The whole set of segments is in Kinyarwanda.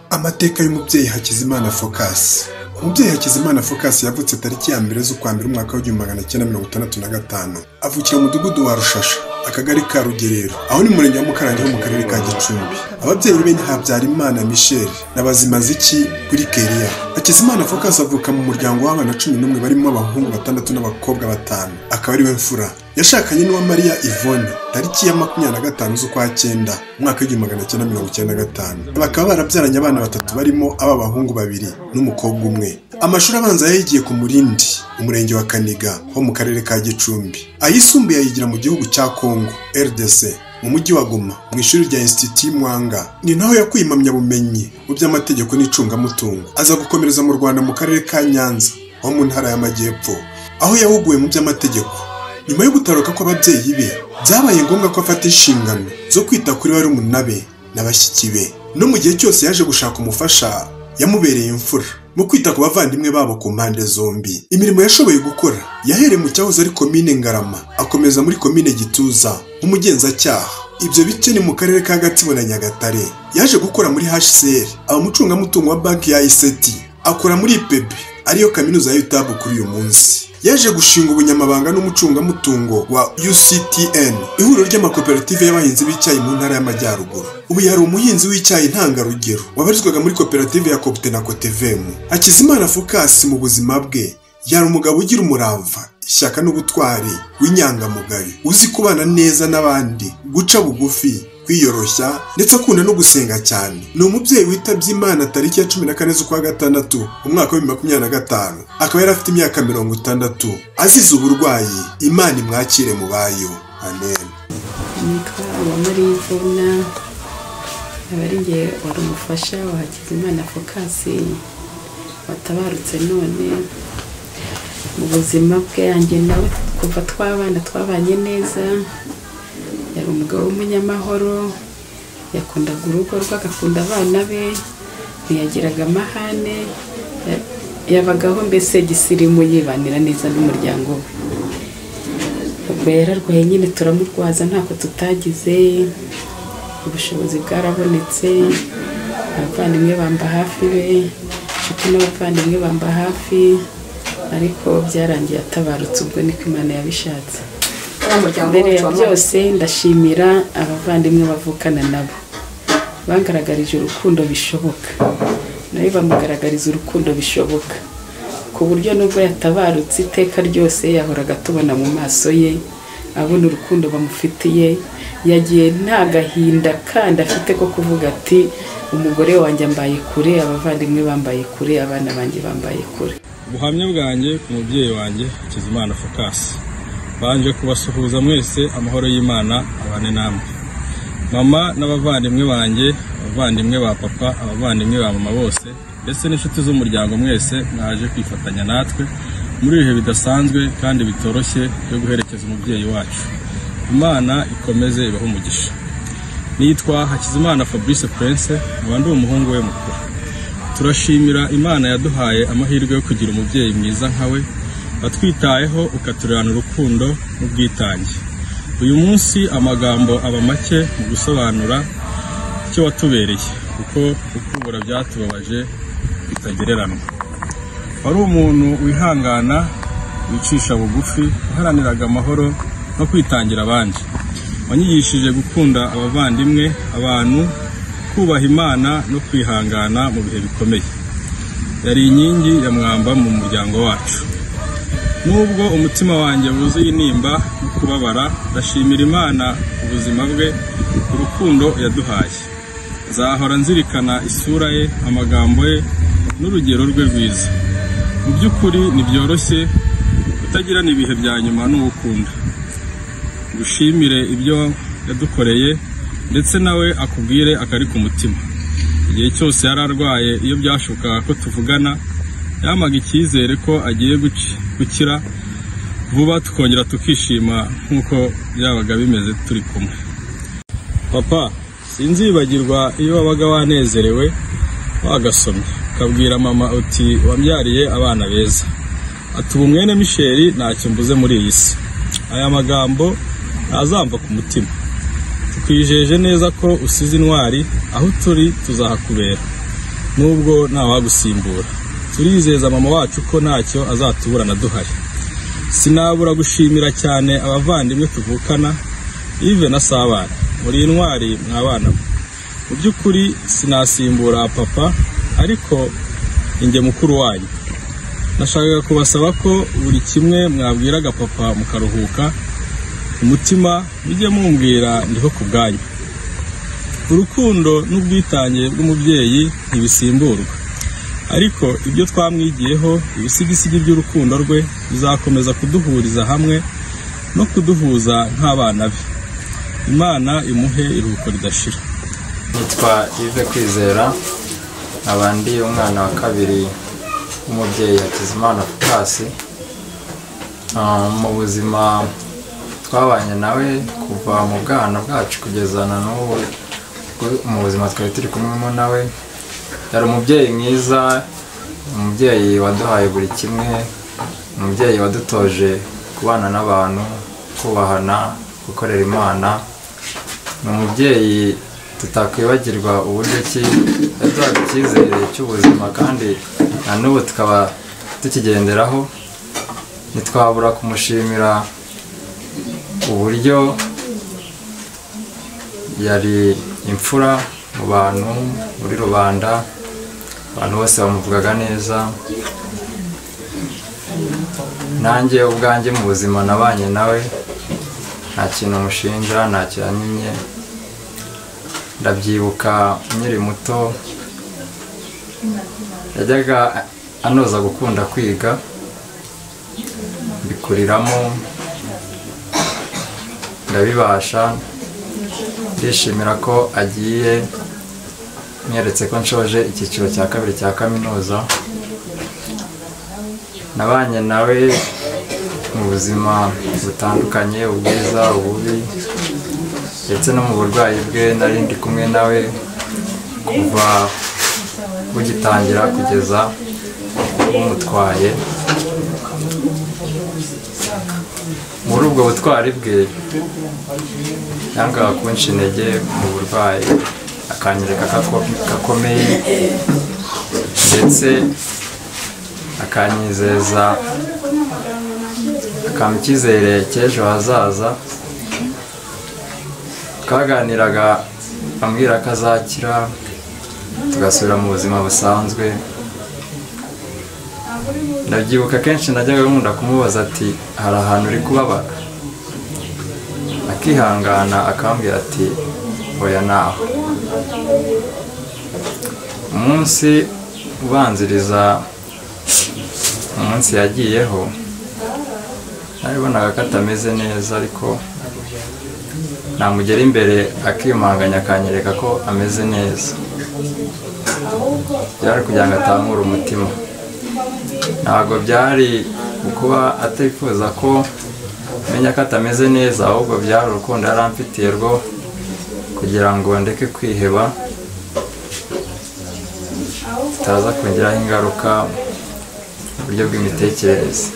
Amateka y'umubyeyi Hakizimana Phocas. Umubyeyi Hakizimana Phocas yavutse tariki ya 1 z'ukwa mbere umwaka w'1965. Avukira mu mudugudu wa Rushasha, akagari ka Rugerero, aho ni murenge wa Mukarange ho mu karere ka Gicumbi. Ababyeyi be ni Habyarimana Michel na Bazimaziki kuri Keria. Hakizimana Phocas avuka mu muryango w'abana 11 barimo abahungu 6 n'abakobwa 5, akaba ari we mfura. Yashakanye n'uwa Maria Yvonne tariki ya 25 z'ukwa 9 umwaka w'1995. Bakaba barabyaranye abana 3 barimo ab'abahungu 2 n'umukobwa umwe. Amashuri abanza yayigiye ku Murindi, umurenge wa Kaniga ho mu karere ka Gicumbi. Ayisumbuye ayigira mu gihugu cya Congo RDC, mu mujyi wa Goma, mu ishuri rya Institut Mwanga. Ni naho yakuye impamyabumenyi mu by'amategeko n'icungamutungo. Aza gukomereza mu Rwanda mu karere ka Nyanza ho mu ntara y'Amajyepfo, aho yahuguwe mu by'amategeko. Nyuma yo gutaruka kw'ababyeyi be, byabaye ngombwa ko afata inshingano zo kwita kuri barumuna be na bashiki be. No mu gihe cyose yaje gushaka umufasha, yamubereye imfura mu kwita ku bavandimwe babo ku mpande zombi. Imirimo yashoboye gukora yahereye mu cyahoze ari komine Ngarama, akomeza muri komine Gituza nk'umugenzacyaha. Ibyo bice ni mu karere ka Gatsibo na Nyagatare. Yaje gukora muri HCR, aba umucungamutungo wa banki ya ICT, akora muri IPB ariyo kaminuza ya UTAB kuri uyu munsi. Yaje gushinga ubunyamabanga n'umucungamutungo wa UCTN, ihuriro ry'amakoperative y'abahinzi b'icyayi mu ntara y'Amajyaruguru. Ubu yari umuhinzi w'icyayi ntangarugero wabarizwaga muri koperative ya Copte na Cotevem. Hakizimana Phocas mu buzima bwe yari umugabo ugira umurava, ishyaka n'ubutwari, w'inyangamugayo, uzi kubana neza n'abandi, guca bugufi, kwiyoroshya, ndetse akunda no gusenga cyane. Ni umubyeyi witabye Imana tariki ya 14 z'ukwa 6 umwaka wa 2025, akaba yari afite imyaka 60, azize uburwayi. Imana imwakire mu bayo. Amen. Nitwa Uwamariya Yvonne, aba ari njye wari umufasha wa Hakizimana Phocas watabarutse none. Mu buzima bwe yanjye nawe kuva twabana twabanye neza. Yari umugabo w'umunyamahoro, yakundaga urugo rwe, agakunda abana be, ntiyagiraga amahane, yabagaho mbese gisirimu, yibanira neza n'umuryango we. Ubwo yararwaye nyine turamurwaza ntako tutagize, ubushobozi bwarabonetse, abavandimwe bamba hafi be, inshuti n'abavandimwe bamba hafi, ariko byarangiye atabarutse. Ubwo niko Imana yabishatse. Mbere ya byose ndashimira abavandimwe bavukana nabo bangaragarije urukundo bishoboka, nawe bamugaragariza urukundo bishoboka, ku buryo nubwo yatabarutse iteka ryose yahoraga tubona mu maso ye, abona urukundo bamufitiye. Yagiye nta gahinda kandi afite ko kuvuga ati umugore wanjye ambaye kure, abavandimwe bambaye kure, abana banjye bambaye kure. Ubuhamya bwanjye ku mubyeyi wanjye Hakizimana Phocas. Banje kubasuhuza mwese, amahoro y'Imana abane namwe. Mama n'abavandimwe banjye, abavandimwe ba papa, abavandimwe ba mama bose, ndetse n'inshuti z'umuryango mwese mwaje kwifatanya natwe muri ibihe bidasanzwe kandi bitoroshye byo guherekeza umubyeyi wacu. Imana ikomeze ibahe umugisha. Nitwa Hakizimana Fabrice Prince, nkaba ndi umuhungu we mukuru. Turashimira Imana yaduhaye amahirwe yo kugira umubyeyi mwiza nkawe, watwitayeho ukaturerana urukundo n'ubwitange. Uyu munsi amagambo aba make mu gusobanura icyo watubereye, kuko ukubura byatubabaje bitagereranwa. Wari umuntu wihangana, wicisha bugufi, uharaniraga amahoro no kwitangira abandi. Wanyigishije gukunda abavandimwe, abantu, kubaha Imana no kwihangana mu bihe bikomeye. Yari inkingi ya mwamba mu muryango wacu. Nubwo umutima wanjye wuzuye intimba no kubabara, ndashimira Imana ubuzima bwe, urukundo yaduhaye. Nzahora nzirikana isura ye, amagambo ye n'urugero rwe rwiza. Mu by'ukuri ntibyoroshye kutagirana ibihe bya nyuma n'uwukunda. Gushimire ibyo yadukoreye, ndetse nawe akubwire akari ku mutima. Igihe cyose yari arwaye, iyo byashobokaga ko tuvugana, yamaga icyizere ko agiye gukira vuba, tukongera tukishima nk'uko byabaga bimeze turi kumwe. Papa, sinzibagirwa iyo wabaga wanezerewe wagasomye, ukabwira mama uti wambyariye abana beza. Ati ubu mwene Michel ntacyo mbuze muri iyi si. Aya magambo ntazamva ku mutima. Tukwijeje neza ko usize intwari, aho turi tuzahakubera. Nubwo ntawagusimbura, turizeza mama wacu ko ntacyo azatuburana duhari. Sinabura gushimira cyane abavandimwe tuvukana, Yves na Sabana, muri intwari mwabana. Mu by'ukuri sinasimbura papa, ariko inge mukuru wanyu. Nashakaga kubasaba ko buri kimwe mwabwiraga papa mukaruhuka umutima, mujye mumbwira ndiho ku bwanyu. Urukundo n'ubwitange bw'umubyeyi ntibisimburwa, ariko ibyo twamwigiyeho, ibisigisigi by'urukundo rwe bizakomeza kuduhuriza hamwe no kuduhuza nk'abana be. Imana imuhe iruhuko ridashira. Nitwa Yves Kwizera, nkaba ndi umwana wa kabiri w'umubyeyi Hakizimana Phocas. Mu buzima twabanye nawe kuva mu bwana bwacu kugeza na n'ubu, mu buzima twari turi kumwe nawe, yari umubyeyi mwiza, umubyeyi waduhaye buri kimwe, umubyeyi wadutoje kubana n'abantu, kubahana, gukorera Imana. Ni umubyeyi tutakwibagirwa uburyo ki yaduhaga icyizere cy'ubuzima, kandi na n'ubu tukaba tukigenderaho. Ntitwabura kumushimira uburyo yari imfura mu bantu, muri rubanda, abantu bose bamuvugaga neza. Nanjye ubwanjye mu buzima nabanye nawe, nta kintu mushinja, ntacyo yanyimye. Ndabyibuka nkiri muto yajyaga anoza gukunda kwiga, mbikuriramo, ndabibasha. Ndishimira ko agiye, mweretse ko nshoje icyiciro cya kabiri cya kaminuza. Nabanye nawe mu buzima butandukanye, ubwiza, ububi, ndetse no mu burwayi bwe nari ndi kumwe nawe kuva bugitangira kugeza bumutwaye. Muri ubwo butwari bwe yangaga kunca intege mu burwayi, akanyereka kakomeye, ndetse akanyizeza, akampa icyizere cy'ejo hazaza. Twaganiraga ambwira ko azakira, tugasubira mu buzima busanzwe. Ndabyibuka kenshi najyaga nkunda kumubaza ati hari ahantu uri kubabara, akihangana akambwira ati oya naho. Umunsi ubanziriza umunsi yagiyeho, nabibonaga ko atameze neza, ariko namugera imbere akiyumanganya akanyereka ko ameze neza. Byari kugira ngo atankure umutima. Ntabwo byari kuba atifuza ko menya ko atameze neza, ahubwo byari urukundo yari amfitiye rwo kugira ngo ndeke kwiheba, bitaza kongeraho ingaruka mu buryo bw'imitekerereze.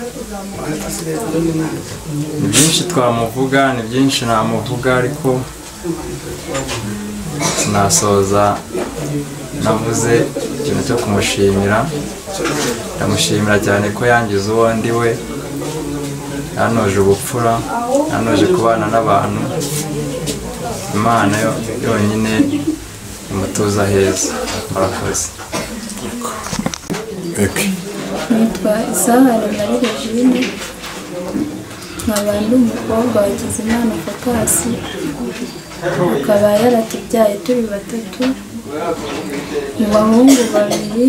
Ni byinshi twamuvuga, ni byinshi namuvuga, ariko sinasoza navuze ikintu cyo kumushimira. Ndamushimira cyane ko yangize uwo ndi we, yanoje ubupfura, yanoje kubana n'abantu. Imana yonyine imutuza heza. Murakoze. Nitwa Isabane Marie Regine, nkaba ndi umukobwa wa Hakizimana Phocas, akaba yaratubyaye turi batatu, mu bahungu babiri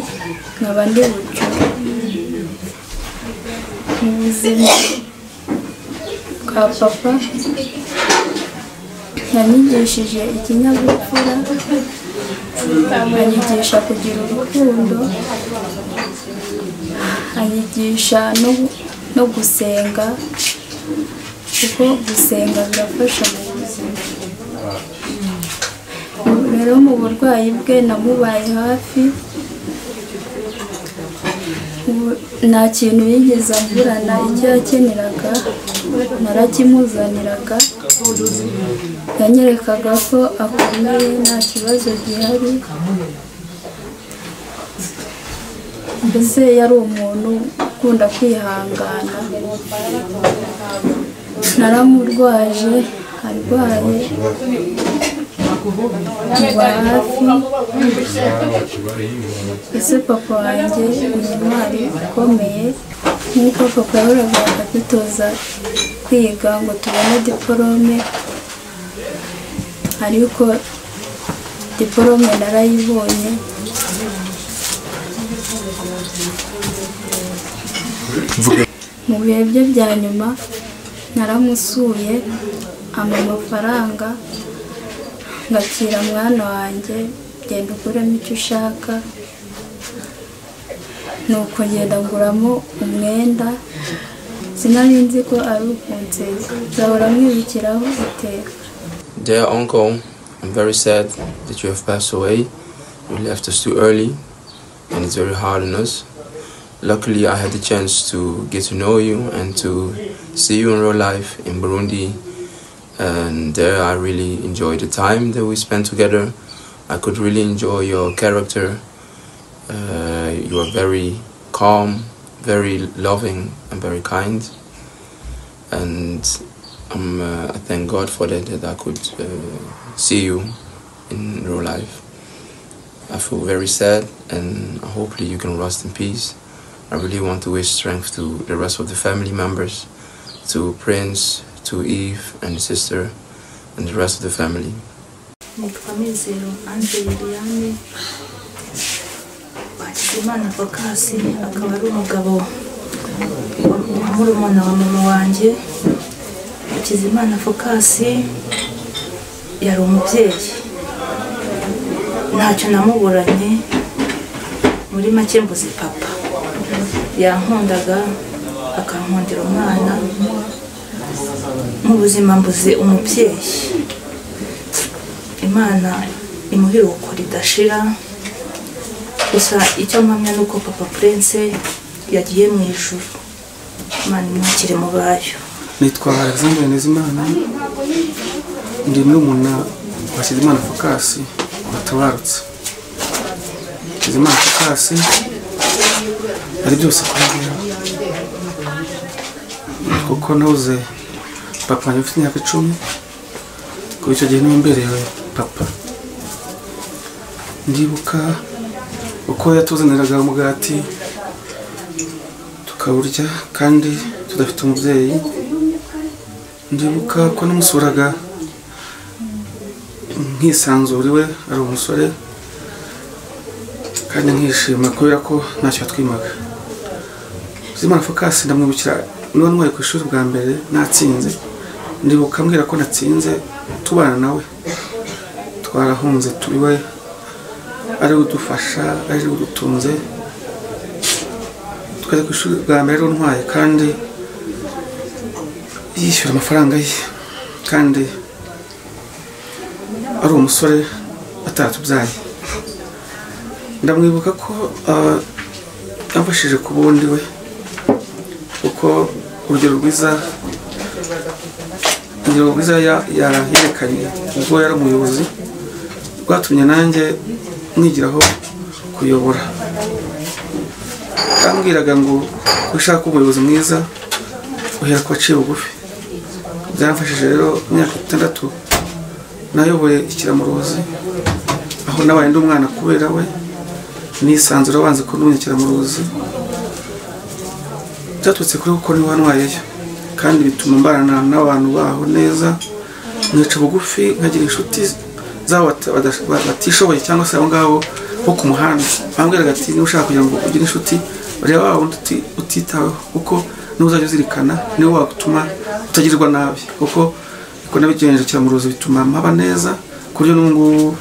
nkaba ndi bucura. Mu buzima bwa papa yanyigishije ikinyabupfura, anyigisha kugira urukundo, anyigisha no gusenga, kuko gusenga birafasha mu buzima. Rero mu burwayi bwe namubaye hafi, nta kintu yigeze amburana, icyo yakeneraga narakimuzaniraga. Yanyerekaga ko akomeye, nta kibazo gihari. Mbese yari umuntu ukunda kwihangana. Naramurwaje arwaye muba hafi. Ese papa wanjye ni intwari ikomeye. Nk'uko papa yahoraga adutoza kwiga ngo tubone diporome, ariko diporome narayibonye. Mu bihe bye bya nyuma naramusuye ampa amafaranga, ngakira mwana wanjye genda uguremo icyo ushaka. Nuko ngenda nguramo umwenda, sinari nzi ko ari ukunseza, nzahora mwibukiraho iteka. Dear uncle, I'm very sad that you have passed away. You left us too early and it's very hard on us. Luckily, I had the chance to get to know you and to see you in real life in Burundi. And there I really enjoyed the time that we spent together. I could really enjoy your character. You are very calm, very loving and very kind. And I thank God for that I could see you in real life. I feel very sad and hopefully you can rest in peace. I really want to wish strength to the rest of the family members, to Prince, to Eve and his sister, and the rest of the family. Nitwa Mizero Ange Liliane. Hakizimana Phocas akaba ari umugabo wa murumuna wa mama wanjye. Hakizimana Phocas yari umubyeyi, ntacyo namuburanye, muri make mbuze papa. Yankundaga akankundira umwana, mu buzima mbuze umubyeyi. Imana imuhe iruhuko ridashira. Gusa icyo mpamya nuko papa Prince yagiye mu ijuru. Imana imwakire mu bayo. Nitwa Alexandre Ntezimana, ndi murumuna wa Hakizimana Phocas watabarutse. Hakizimana Phocas ari byose kuri njye, kuko nabuze papa wanjye ufite imyaka 10, kuko icyo gihe niwe mberewe papa. Ndibuka uko yatuzaniraga umugati tukawurya kandi tudafite umubyeyi. Ndibuka ko namusuraga nkisanzura iwe ari umusore kandi nkishima kubera ko ntacyo yatwimaga. Hakizimana Phocas ndamwibukira niwe ntwaye ku ishuri bwa mbere natsinze. Ndibuka ambwira ko natsinze tubana nawe, twarahunze turiwe, ari udufasha, ari udutunze. Twajya ku ishuri bwa mbere ari untwaye kandi yishyura amafaranga ye, kandi ari umusore ataratubyaye. Ndamwibuka ko yamfashije ku bundi we, kuko urugero rwiza yerekanye ubwo yari umuyobozi rwatumye nanjye mwigiraho kuyobora. Yambwiraga ngo ushaka umuyobozi mwiza uhera ku baciye bugufi. Byaramfashije rero imyaka 6 nayoboye Ikiramuruzi, aho nabaye ndi umwana kubera we, nisanzura banze ko ndi Ikiramuruzi. Byaturutse kuri kuko niwe wantwayeyo, kandi bituma mbarana n'abantu baho neza, nkica bugufi, nkagira inshuti zabo batishoboye cyangwa se abo ngabo bo ku muhanda. Bambwiraga ati niba ushaka kugira ngo ugire inshuti reba wa wundi utitaweho, kuko niwe uzajya uzirikana, niwe wagutuma utagirwa nabi. Kuko uko nabigenje Ikiramuruzi bituma mpaba neza, ku buryo n'ubu ngubu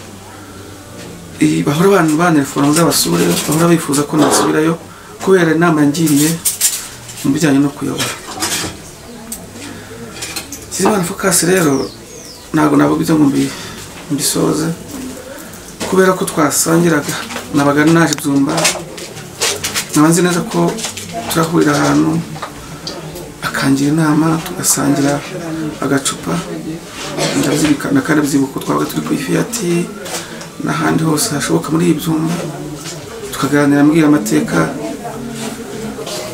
bahora abantu bantelefona nzabasure, bahora bifuza ko nasubirayo kubera inama yangiriye mu bijyanye no kuyobora. Hakizimana Phocas rero ntabwo navuga ibyo ngo mbisoze, kubera ko twasangiraga, nabaga naje Byumba, nkaba nzi neza ko turahurira ahantu akangira inama, tugasangira agacupa. Ndabyibika kandi byibuka twabaga turi ku Fiat n'ahandi hose hashoboka muri iyi Byumba, tukaganira ambwira amateka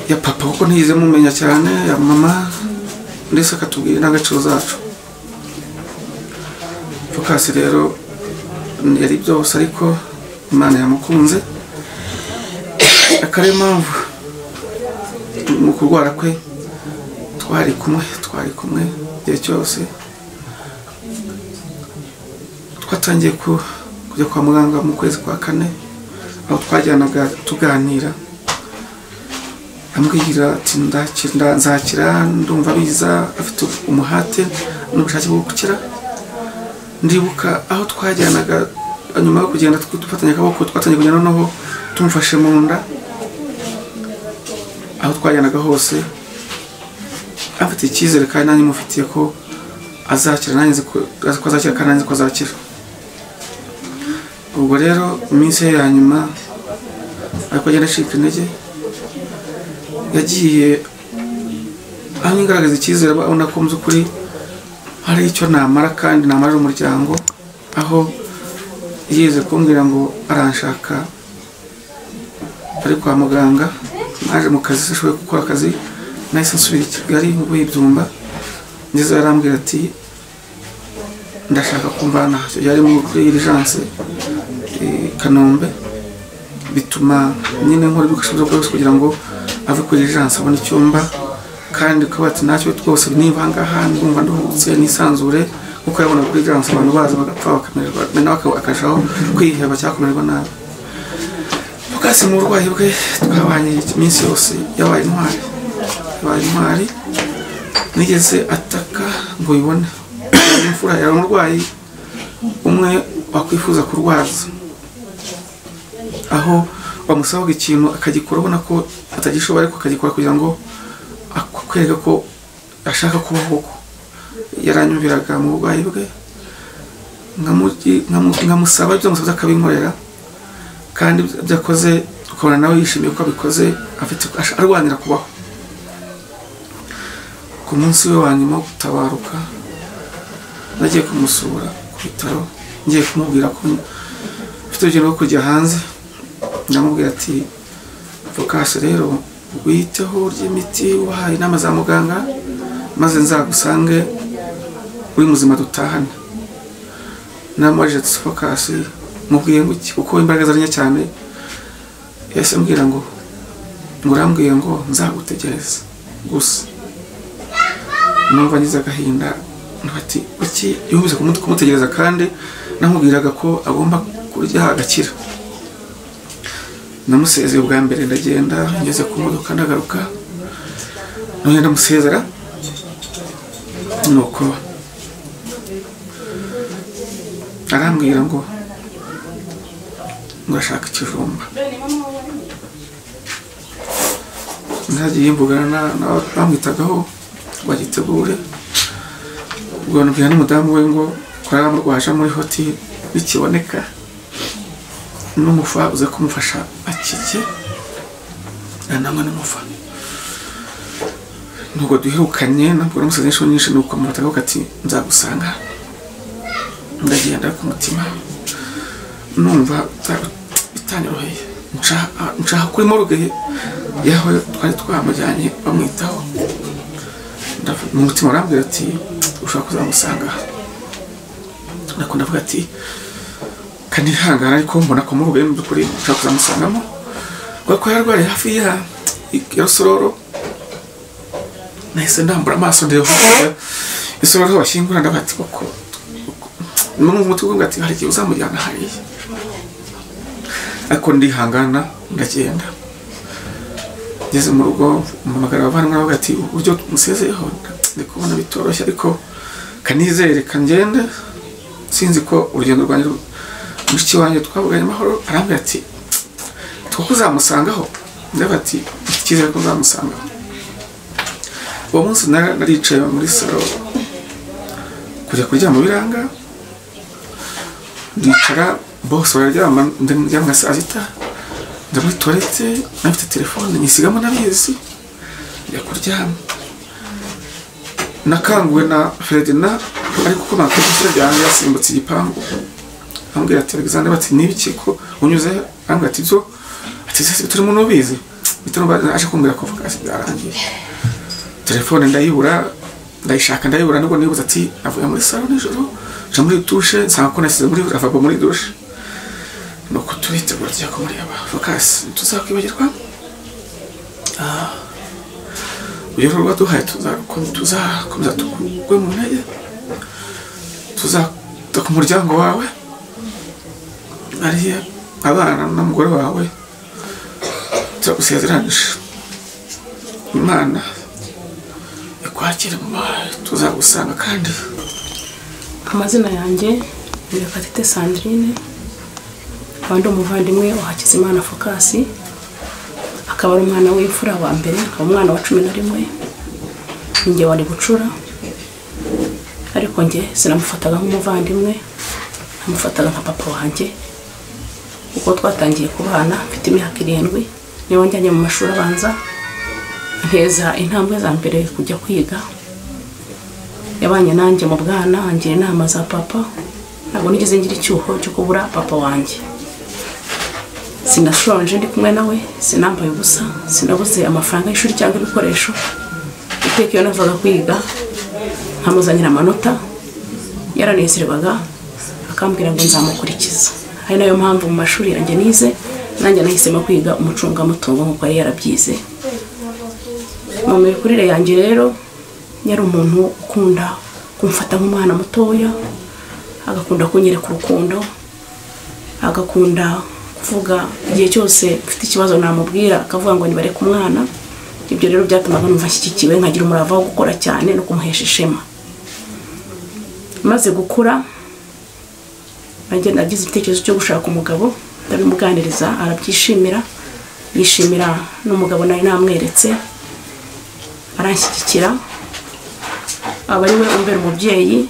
ya papa kuko ntiyize mumenya cyane, ya mama, ndetse akatubwira indangagaciro zacu. Focus rero yari byose, ariko Imana yamukunze. Akari impamvu mu kurwara kwe twari kumwe igihe cyose. Twatangiye kujya kwa muganga mu kwezi kwa 4, aho twajyanaga tuganira, ambwira ati nzakira, ndumva biza, afite umuhate n'ubushake bwo gukira. Ndibuka aho twajyanaga nyuma yo kugenda dufatanya akaboko, twatangiye kugenda noneho tumufashe mu nda. Aho twajyanaga hose afite icyizere kandi nanjye mufitiye ko azakira, nanjye nzi ko azakira kandi nanjye ko azakira. Ubwo rero iminsi ye ya nyuma ariko agenda acika intege, yagiye aho icyizere, abona ko mu by'ukuri hari icyo namara kandi namarira umuryango. Aho yize kumbwira ngo aranshaka ari kwa muganga, naje mu kazi sishoboye gukora akazi, nahise nsubira i Kigali mvuye Ibyumba. Ngeze arambwira ati ndashaka kumvana, yari muri urgence Kanombe, bituma nyine nkora ibikoresho byose kugira ngo ave kuri urgence abone icyumba, kandi ko ati ntacyo twose niba ngaha ndumva nduhutse nisanzure, kuko yabona kuri urgence abantu baza bagapfa bakamererwa nawe akashaho kwiheba cyakomererwa nabi. Focus mu burwayi bwe twabanye iminsi yose yabaye intwari, nigeze ataka ngo ibone imfura yari umurwayi umwe wakwifuza kurwaza, aho bamusabaga ikintu akagikora ubona ko atagishoboye, ariko akagikora kugira ngo akwereke ko ashaka kubaho koko. Yaranyumviraga mu burwayi bwe, nkamusaba ibyo musabye akabinkorera, kandi ibyo akoze ukabona nawe yishimiye ko abikoze, afite arwanira kubaho. Ku munsi we wa nyuma wo gutabaruka nagiye kumusura ku bitaro, ngiye kumubwira ko mfite urugendo rwo kujya hanze. Ndamubwira ati Focus rero witeho urye imiti, ubahaye inama za muganga, maze nzagusange uri muzima dutahane. Namubajije ati Focus mubwiye ngo iki, kuko imbaraga zari nke cyane. Yahise ambwira ngo urambwiye ngo nzagutegereza gusa. Numva ngize agahinda, ati kuki yumvise kumutegereza kandi namubwiraga ko agomba kurya agakira. Namusezeye ubwa mbere ndagenda, ngeze ku modoka ndagaruka, none ndamusezera. Nuko arambwira ngo ashaka ikijumba. Nagiye mvugana bamwitagaho ngo agitegure. Ubwo nabwira n'umudamu we ngo kwaramurwaje muri hoteli bikiboneka n'umufa uze kumufasha akike, anamwe n'umufa. Nuko duherukanye nabwo namusaze inshuro nyinshi, nuko amufata ati nzagusanga. Ndagenda ku mutima numva bitanyoroheye, nshaka kuri morgue yaho twari twamujyanye bamwitaho. Mu mutima arambwira ati ushaka kuzamusanga. Nakunda avuga ati kanihangana, ariko mbona ko morgue mu by'ukuri ushaka kuzamusangamo, kuko yarwariye hafi ya Rusororo. Nahise ndambura amaso ndeba Rusororo bashyingura, ndavuga ati koko mu mutwe ngo ati hari igihe uzamujyana hariya. Ariko ndihangana ndagenda. Ngeze mu rugo mpamagara abavandimwe bavuga ati uburyo musezeyeho ndi kubona bitoroshye, ariko kanizere kangende, sinzi ko urugendo rwanjye mushiki wanjye twavuganye amahoro. Arambwira ati two kuzamusangaho, ndavuga ati icyizere ko nzamusangaho. Uwo munsi naricaye muri salo kujya kuryama biranga, ndicara bose bararyama, ndaryama saa 6, njya muri toilette nafite telefone nyisigamo nabizi, njya kuryama. Nakanguwe na Ferdinand ariko ko makosa ryanjye yasimbutse igipangu, ambwira ati Alexander, bati nibiki ko unyuze? Ambwira ati byo, ati turi mu nubizi. Bitano aje kumbwira ko Focus byarangiye. Telefone ndayibura, ndayishaka ndayibura, nubwo nibuze ati avuye muri salon nijoro, nja muri douche nsanga ko nasize muri lavabo muri douche. Nuko turitegura tujya kumureba. Focus tuzakwibagirwa. Urugero rwaduhaye tuzakomeza tukugwe mu ntege, tuzata ku muryango wawe, ariya abana n'umugore wawe, turagusezeranije. Imana ikwakire mu bayo, tuzagusanga. Kandi amazina yanjye ni Murekatete Sandrine, nkaba ndi umuvandimwe wa Hakizimana Focus, akaba ari umwana w'imfura wa mbere, akaba umwana wa 11. Ninjye wari bucura, ariko njye sinamufataga nk'umuvandimwe, namufataga nka papa wanjye, kuko twatangiye kubana mfite imyaka 7. Niwe wanjyanye mu mashuri abanza, nteza intambwe za mbere kujya kwiga. Yabanye nanjye mu bwana, angira inama za papa. Ntabwo nigeze ngira icyuho cyo kubura papa wanjye. Sinashonje ndi kumwe nawe, sinambaye ubusa, sinabuze amafaranga y'ishuri cyangwa ibikoresho. Iteka iyo navaga kwiga nkamuzanira amanota, yaranezerwaga akambwira ngo nzamukurikiza. Ari nayo mpamvu mu mashuri yanjye nize, nanjye nahisemo kwiga umucungamutungo nk'uko yari yarabyize. Mu mikurire yanjye rero, yari umuntu ukunda kumfata nk'umwana mutoya, agakunda kunyereka urukundo, agakunda kuvuga igihe cyose mfite ikibazo namubwira akavuga ngo nibareke umwana. Ibyo rero byatumaga numva nshyigikiwe, nkagira umurava wo gukora cyane no kumuhesha ishema. Maze gukura nanjye nagize igitekerezo cyo gushaka umugabo, ndabimuganiriza arabyishimira, yishimira n'umugabo nari namweretse, aranshyigikira, aba ari we umbera umubyeyi.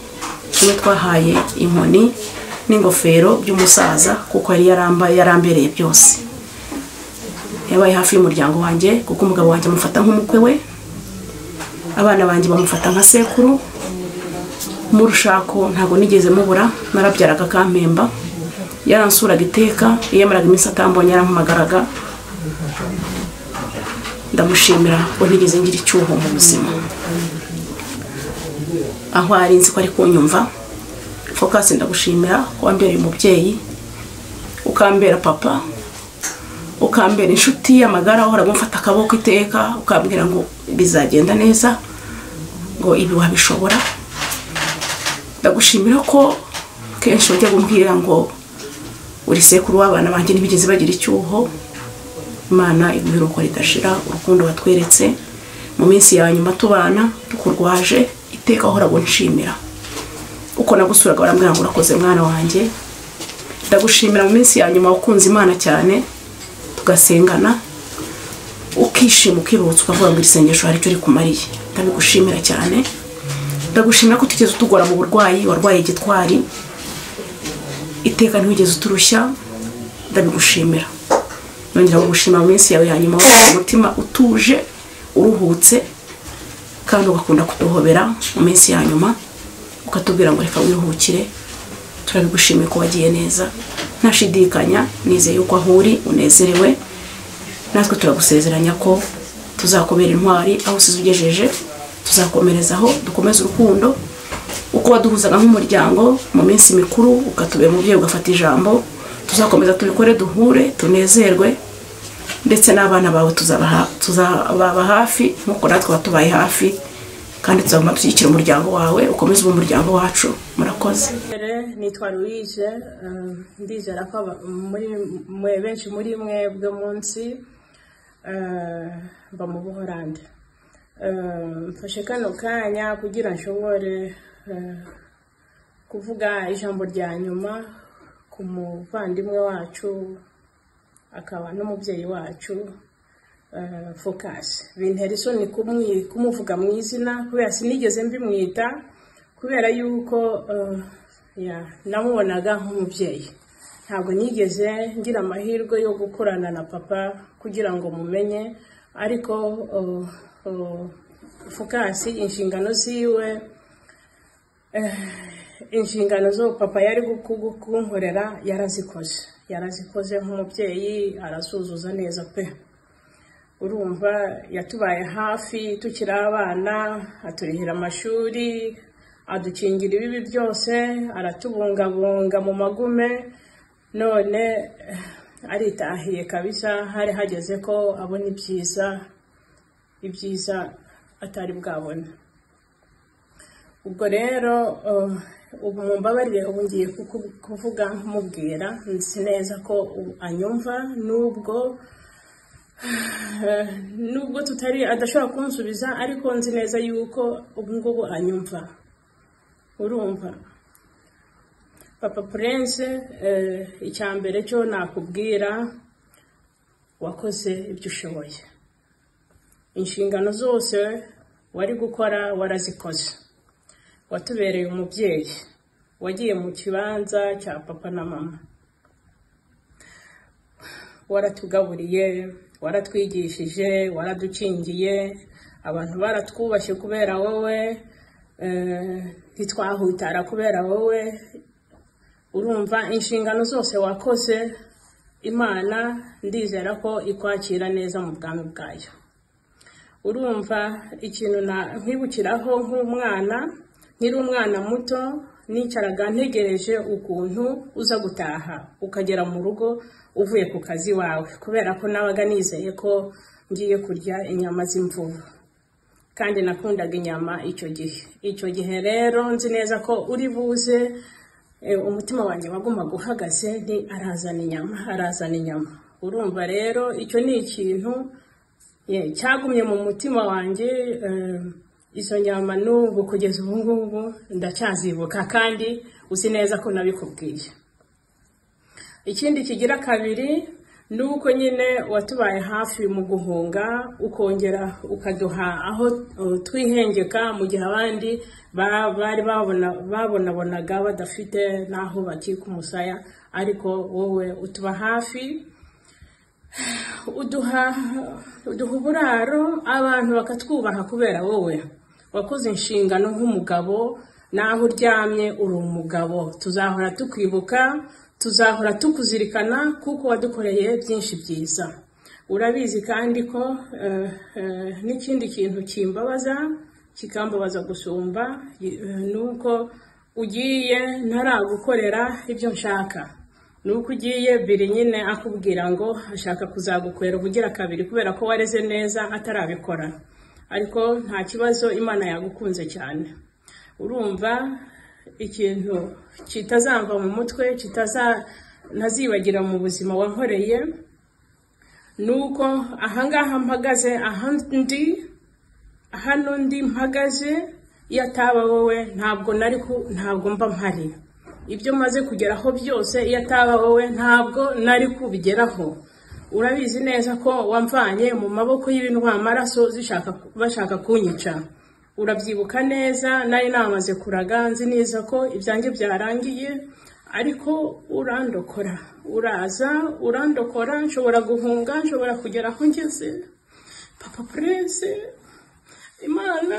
Kimwe twahaye inkoni n'ingofero by'umusaza, kuko yari yarambereye byose. Yabaye hafi y'umuryango wanjye, kuko umugabo wanjye amufata nk'umukwe we, abana banjye bamufata nka sekuru. Mu rushako ntabwo nigeze mubura, narabyaraga akampemba, yaransuraga iteka, iyo yamaraga iminsi atambonye yarampamagaraga. Ndamushimira ko ntigeze ngira icyuho mu buzima. Aho ari nzi ko ari kunyumva. Focus ndagushimira ko wambereye umubyeyi, ukambera papa, ukambera inshuti y'amagara, wahoraga umfata akaboko iteka, ukambwira ngo bizagenda neza, ngo ibi wabishobora. Ndagushimira ko kenshi ujya kumbwira ngo uri sekuru w'abana banjye ntibigeze bagira icyuho. Imana iguhe urukundo ridashira, urukundo watweretse mu minsi ya nyuma tubana tukurwaje, iteka wahoraga unshimira. Uko nagusuraga barambwira ngo urakoze mwana wanjye. Ndagushimira mu minsi ya nyuma wakunze Imana cyane, tugasengana, ukishima ukibutsa ukavuga ngo isengesho hari icyo rikumariye. Ndabigushimira cyane. Ndagushimira ko utigeze utugora mu burwayi, warwaye gitwari, iteka ntiwigeze uturushya. Ndabigushimira. Nongera kugushima mu minsi yawe ya nyuma, umutima utuje uruhutse, kandi ugakunda kuduhobera mu minsi ya nyuma, ukatubwira ngo reka wiruhukire. Turabigushimiye ko wagiye neza, ntashidikanya nizeye yuko aho uri unezerewe. Natwe turagusezeranya ko tuzakubera intwari aho usize ugejeje, tuzakomerezaho dukomeze urukundo uko waduhuzaga nk'umuryango mu minsi mikuru, ukatubera umubyeyi ugafata ijambo. Tuzakomeza tubikore, duhure tunezerwe, ndetse n'abana bawe tuzababa hafi nk'uko natwe batubaye hafi, kandi tuzaguma dushyigikira umuryango wawe, ukomeze ube umuryango wacu. Murakoze. Nitwa Louise, ndizera ko muri mwe benshi muri mwebwe munsi mba mu Buholandi. Mfashe kano kanya kugira nshobore kuvuga ijambo rya nyuma ku muvandimwe wacu akaba n'umubyeyi wacu Focus. Bintera isoni kumuvuga mu izina kubera sinigeze mbimwita, kubera yuko namubonaga nk'umubyeyi. Ntabwo nigeze ngira amahirwe yo gukorana na papa kugira ngo mumenye, ariko Focus inshingano ziwe, inshingano zo papa yari kunkorera yarazikoze nk'umubyeyi, arazuzuza neza pe. Urumva yatubaye hafi tukiri abana, aturihira amashuri, adukingira ibibi byose, aratubungabunga mu magume. None aritahiye kabisa, hari hageze ko abona ibyiza atari bwabona. Ubwo rero ubu mumbabarire, ubu ngiye kuvuga mubwira, nzi neza ko anyumva, nubwo tutari adashobora kunsubiza, ariko nzi neza yuko ubu ngubu anyumva. Urumva Papa Prince, icyambere cyo nakubwira, wakoze ibyo ushoboye, inshingano zose wari gukora warazikoze, watubereye umubyeyi, wagiye mu kibanza cya papa na mama, waratugaburiye, waratwigishije, waradukingiye, abantu baratwubashye kubera wowe, ntitwahutara kubera wowe. Urumva inshingano zose wakoze, Imana ndizera ko ikwakira neza mu bwami bwayo. Urumva ikintu nkwibukiraho nk'umwana, nkiri umwana muto, nicaraga ntegereje ukuntu uza gutaha ukagera mu rugo uvuye ku kazi wawe, kubera ko nabaga nizeye ko ngiye kurya inyama z'imvubu, kandi nakundaga inyama icyo gihe. Icyo gihe rero nzi neza ko uri buze, umutima wanjye wagumaga uhagaze, nti arazana inyama, arazana inyama. Urumva rero icyo ni ikintu cyagumye mu mutima wanjye. Izo nyama n'ubu kugeza ubu ngubu ndacyazibuka, kandi uzi neza ko nabikubwiye. Ikindi kigira kabiri ni uko nyine watubaye hafi mu guhunga, ukongera ukaduha aho twihengeka mu gihe abandi bari babonabonaga badafite n'aho bakika umusaya, ariko wowe utuba hafi, uduha uburaro, abantu bakatwubaha kubera wowe. Wakoze inshingano nk'umugabo, naho uryamye uri umugabo, tuzahora tukwibuka, tuzahora tukuzirikana, kuko wadukoreye byinshi byiza. Urabizi kandi ko n'ikindi kintu kimbabaza, kikambabaza gusumba, nuko ugiye ntaragukorera ibyo nshaka. Nuko ugiye biri nyine akubwira ngo ashaka kuzagukwera ubugira kabiri kubera ko wareze neza atarabikora, ariko nta kibazo, Imana yagukunze cyane. Urumva ikintu kitazamva mu mutwe, ntazibagira mu buzima wankoreye, nuko ahangaha mpagaze, ahandi hano ndi mpagaze, iyo ataba wowe ntabwo nari ntabwo mba mpari. Ibyo maze kugeraho byose, iyo ataba wowe ntabwo nari kubigeraho. Urabizi neza ko wamvanye mu maboko y'ibintwamaraso bashaka kunyica. Urabyibuka neza, nari namaze kuraga, nzi neza ko ibyanjye byarangiye, ariko urandokora, uraza urandokora, nshobora guhunga, nshobora kugera aho ngeze. Papa Prince, Imana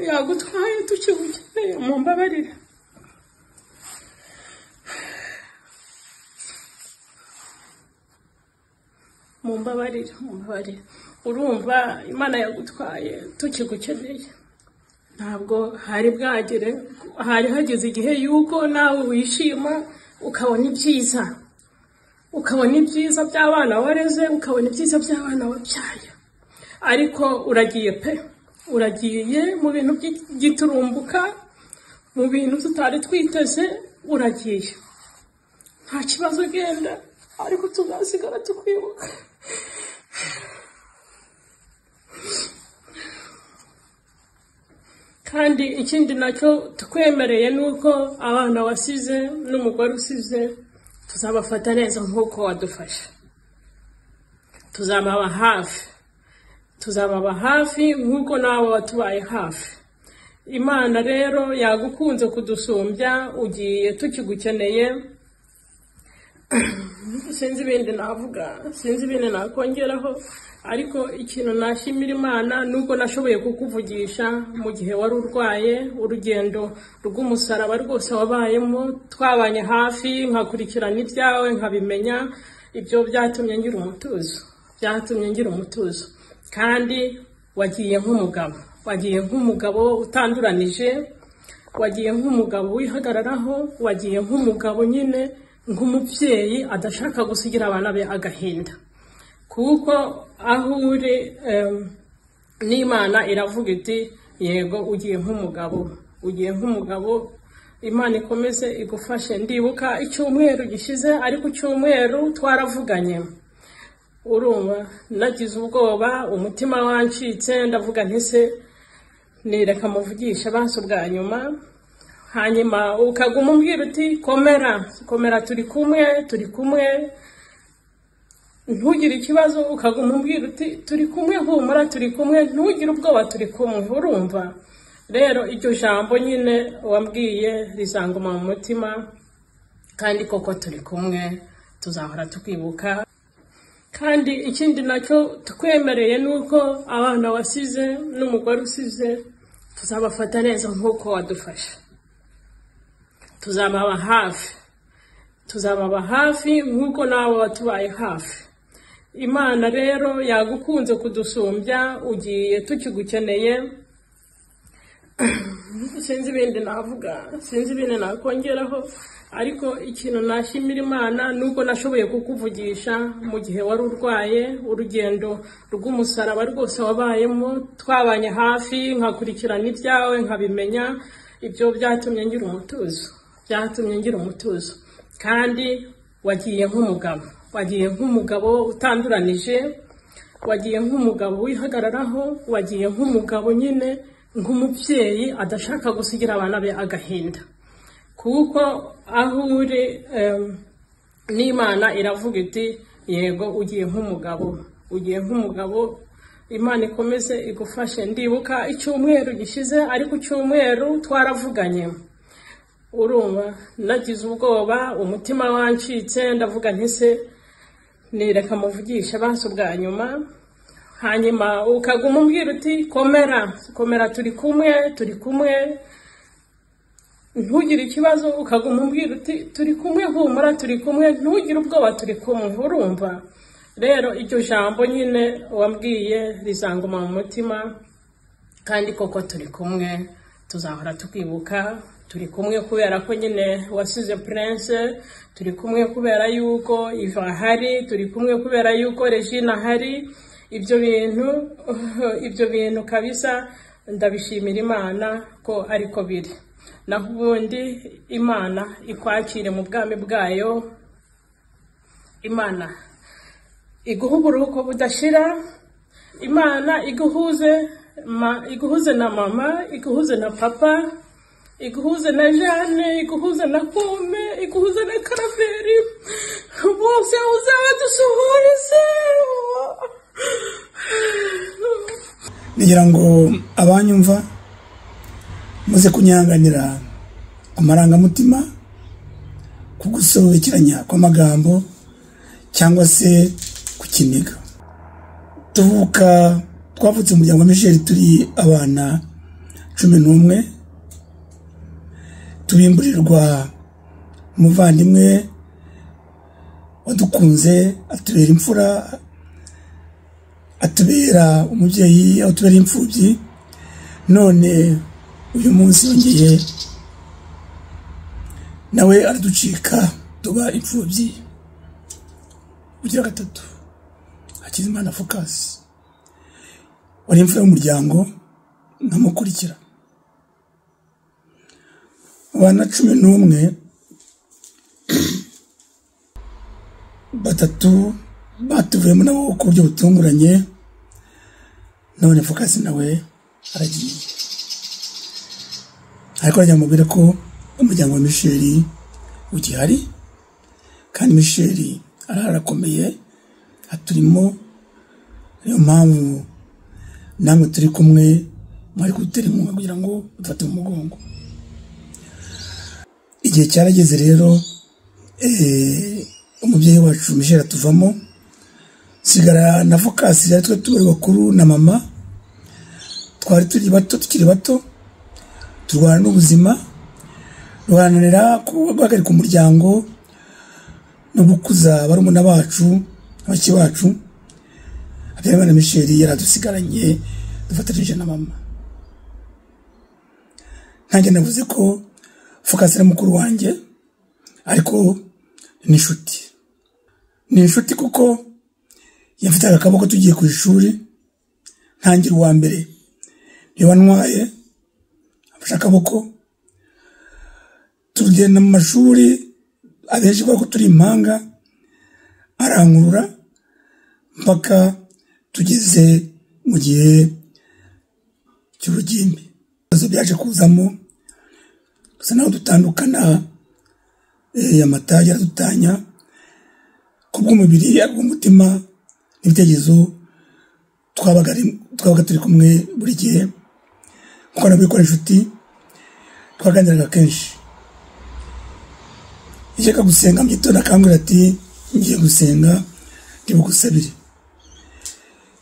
yagutwaye tukigukeneye, mumbabarire. Mumbabarire, mumbabarire. Urumva Imana yagutwaye tukigukeneye, ntabwo hari bwagere, hari hageze igihe yuko nawe wishima, ukabona ibyiza, ukabona ibyiza by'abana wareze, ukabona ibyiza by'abana wabyaye. Ariko uragiye pe, uragiye mu bintu by'igiturumbuka, mu bintu tutari twiteze, uragiye. Nta kibazo, genda, ariko tuzasigara tukwibuka. Kandi ikindi nacyo tukwemereye nuko abana wasize n'umugore usize tuzabafata neza nk'uko wadufasha, tuzababa hafi, tuzababa hafi nk'uko nawe watubaye hafi. Imana rero yagukunze kudusumbya, ugiye tukigukeneye. Sinzi ibindi navuga, sinzi ibindi nakongeraho, ariko ikintu nashimira Imana nuko nashoboye kukuvugisha mu gihe wari urwaye, urugendo rw'umusaraba rwose wabayemo, twabanye hafi, nkakurikirana ibyawe nkabimenya. Ibyo byatumye ngira umutuzo, Byatumye ngira umutuzo. Kandi wagiye nk'umugabo, wagiye nk'umugabo utanduranije, wagiye nk'umugabo wihagararaho, wagiye nk'umugabo nyine nk'umubyeyi adashaka gusigira abana be agahinda. Kuko aho uri n'Imana iravuga iti yego ugiye nk'umugabo, ugiye nk'umugabo. Imana ikomeze igufashe. Ndibuka icyumweru gishize, ariko icyumweru twaravuganye, urumva nagize ubwoba, umutima wancitse, ndavuga nti se nireka muvugisha basi bwa nyuma. Hanyuma ukaguma umbwira uti komera, komera, turi kumwe, turi kumwe, ntugire ikibazo. Ukaguma umbwira uti turi kumwe, humura, turi kumwe, ntugire ubwoba, turi kumwe. Urumva rero iryo jambo nyine wambwiye rizanguma mu mutima, kandi koko turi kumwe, tuzahora tukwibuka. Kandi ikindi nacyo tukwemereye nuko abana wasize n'umugore usize tuzabafata neza nk'uko wadufasha, tuzababa hafi, tuzababa hafi nk'uko nawe watubaye hafi. Imana rero yagukunze kudusumbya, ugiye tukigukeneye. Sinzi ibindi navuga, sinzi ibindi nakongeraho, ariko ikintu nashimira Imana nuko nashoboye kukuvugisha mu gihe wari urwaye, urugendo rw'umusaraba rwose wabayemo, twabanye hafi, nkakurikirana ibyawe nkabimenya. Ibyo byatumye ngira umutuzo, byatumye ngira umutuzo. Kandi wagiye nk'umugabo, wagiye nk'umugabo utanduranije, wagiye nk'umugabo wihagararaho, wagiye nk'umugabo nyine nk'umubyeyi adashaka gusigira abana be agahinda. Kuko aho uri n'Imana iravuga iti yego ugiye nk'umugabo, ugiye nk'umugabo. Imana ikomeze igufashe. Ndibuka icyumweru gishize, ariko icyumweru twaravuganye, urumva nagize ubwoba, umutima wancitse, ndavuga nti se nireka muvugisha basi bwa nyuma. Hanyuma ukaguma umbwira uti komera, komera, turi kumwe, turi kumwe, ntugire ikibazo. Ukaguma umbwira uti turi kumwe, humura, turi kumwe, ntugire ubwoba, turi kumwe. Urumva rero iryo jambo nyine wambwiye rizanguma mu mutima, kandi koko turi kumwe, tuzahora tukwibuka. Turi kumwe kubera ko nyine wasize Prince, turi kumwe kubera yuko Iva ahari, turi kumwe kubera yuko Regina ahari. Ibyo bintu, ibyo bintu kabisa ndabishimira Imana ko ariko biri. Naho ubundi Imana ikwakire mu bwami bwayo, Imana iguhe uburuhuko budashira, Imana iguhuze iguhuze na mama, iguhuze na papa, iguhuze na Jeanne, iguhuze na Kume, iguhuze na Karaveri, bose uzabadusuhurize. Ngira ngo abanyumva muze kunyanganira amarangamutima, kugusobekeranya kw'amagambo cyangwa se kukiniga. Tuvuka twavutse mu muryango wa Michel turi abana 11, tubimburirwa umuvandimwe wadukunze, atubera imfura, atubera umubyeyi, atubera imfubyi. None uyu munsi yongeye nawe araducika, tuba imfubyi. Ugira gatatu, Hakizimana Focus wari imfura y'umuryango, nkamukurikira. Abana 11, batatu batuvuyemo nabo ku buryo butunguranye, none Focus nawe aragiye. Ariko arajya mubwira ko umuryango wa Michel ugihari, kandi Michel ararakomeye, aturimo. Niyo mpamvu namwe turi kumwe, mwari kudutera inkunga kugira ngo dufate mu mugongo. Igihe cyarageze rero, umubyeyi wacu Michel atuvamo, sigara na Focus, yari twe turi bakuru na mama, twari turi bato, tukiri bato, turwana n'ubuzima, ruharanira guhagarika umuryango no gukuza barumuna bacu, abaki bacu. Habyarimana Michel yaradusigaranye dufatanyije na mama. Nanjye navuze ko Focus ari mukuru wanjye, ariko ni inshuti. Ni inshuti kuko yamfitaga akaboko tugiye ku ishuri, ntangira uwa mbere niba ntwaye amfashe akaboko tugenda mu mashuri, abenshi kubera ko turi impanga arankurura mpaka tugeze mu gihe cy'urugimbi. Ibibazo byaje kuzamo gusa naho dutandukana, amatage aradutanya kubw'umubiri, kubw'umutima n'ibitekerezo twabaga turi kumwe buri gihe. Kuko nabwo inshuti twaganiraga kenshi. Yajyaga gusenga mu gitondo akambwira ati ngiye gusenga ndibugusabire.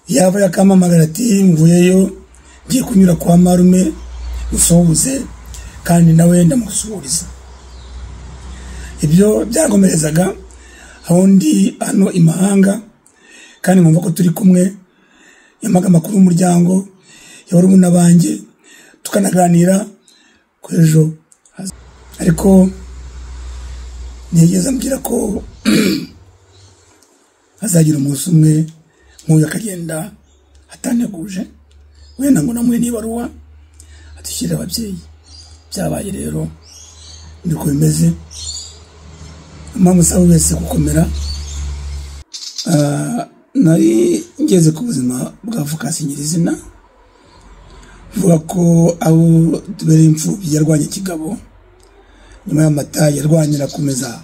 Yava yakampamagara ati mvuyeyo ngiye kunyura kwa marume musuhuze, kandi nawe ndamusuhuriza. Ibyo byankomerezaga aho ndi hano imahanga, kandi nkumva ko turi kumwe. Yamaga amakuru y'umuryango, y'abarumuna banjye, tukanaganira ku ejo. Ariko ntiyigeze ambwira ko azagira umunsi umwe nk'uyu akagenda ataneguje, wenda ngo namuhe n'ibaruwa adushyirire ababyeyi. Byabaye rero niko bimeze. Impamvu usaba wese gukomera. Nari ngeze ku buzima bwa Focus nyirizina, mvuga ko abo tubereye imfubyi yarwanye kigabo, nyuma y'amata yarwanyira komeza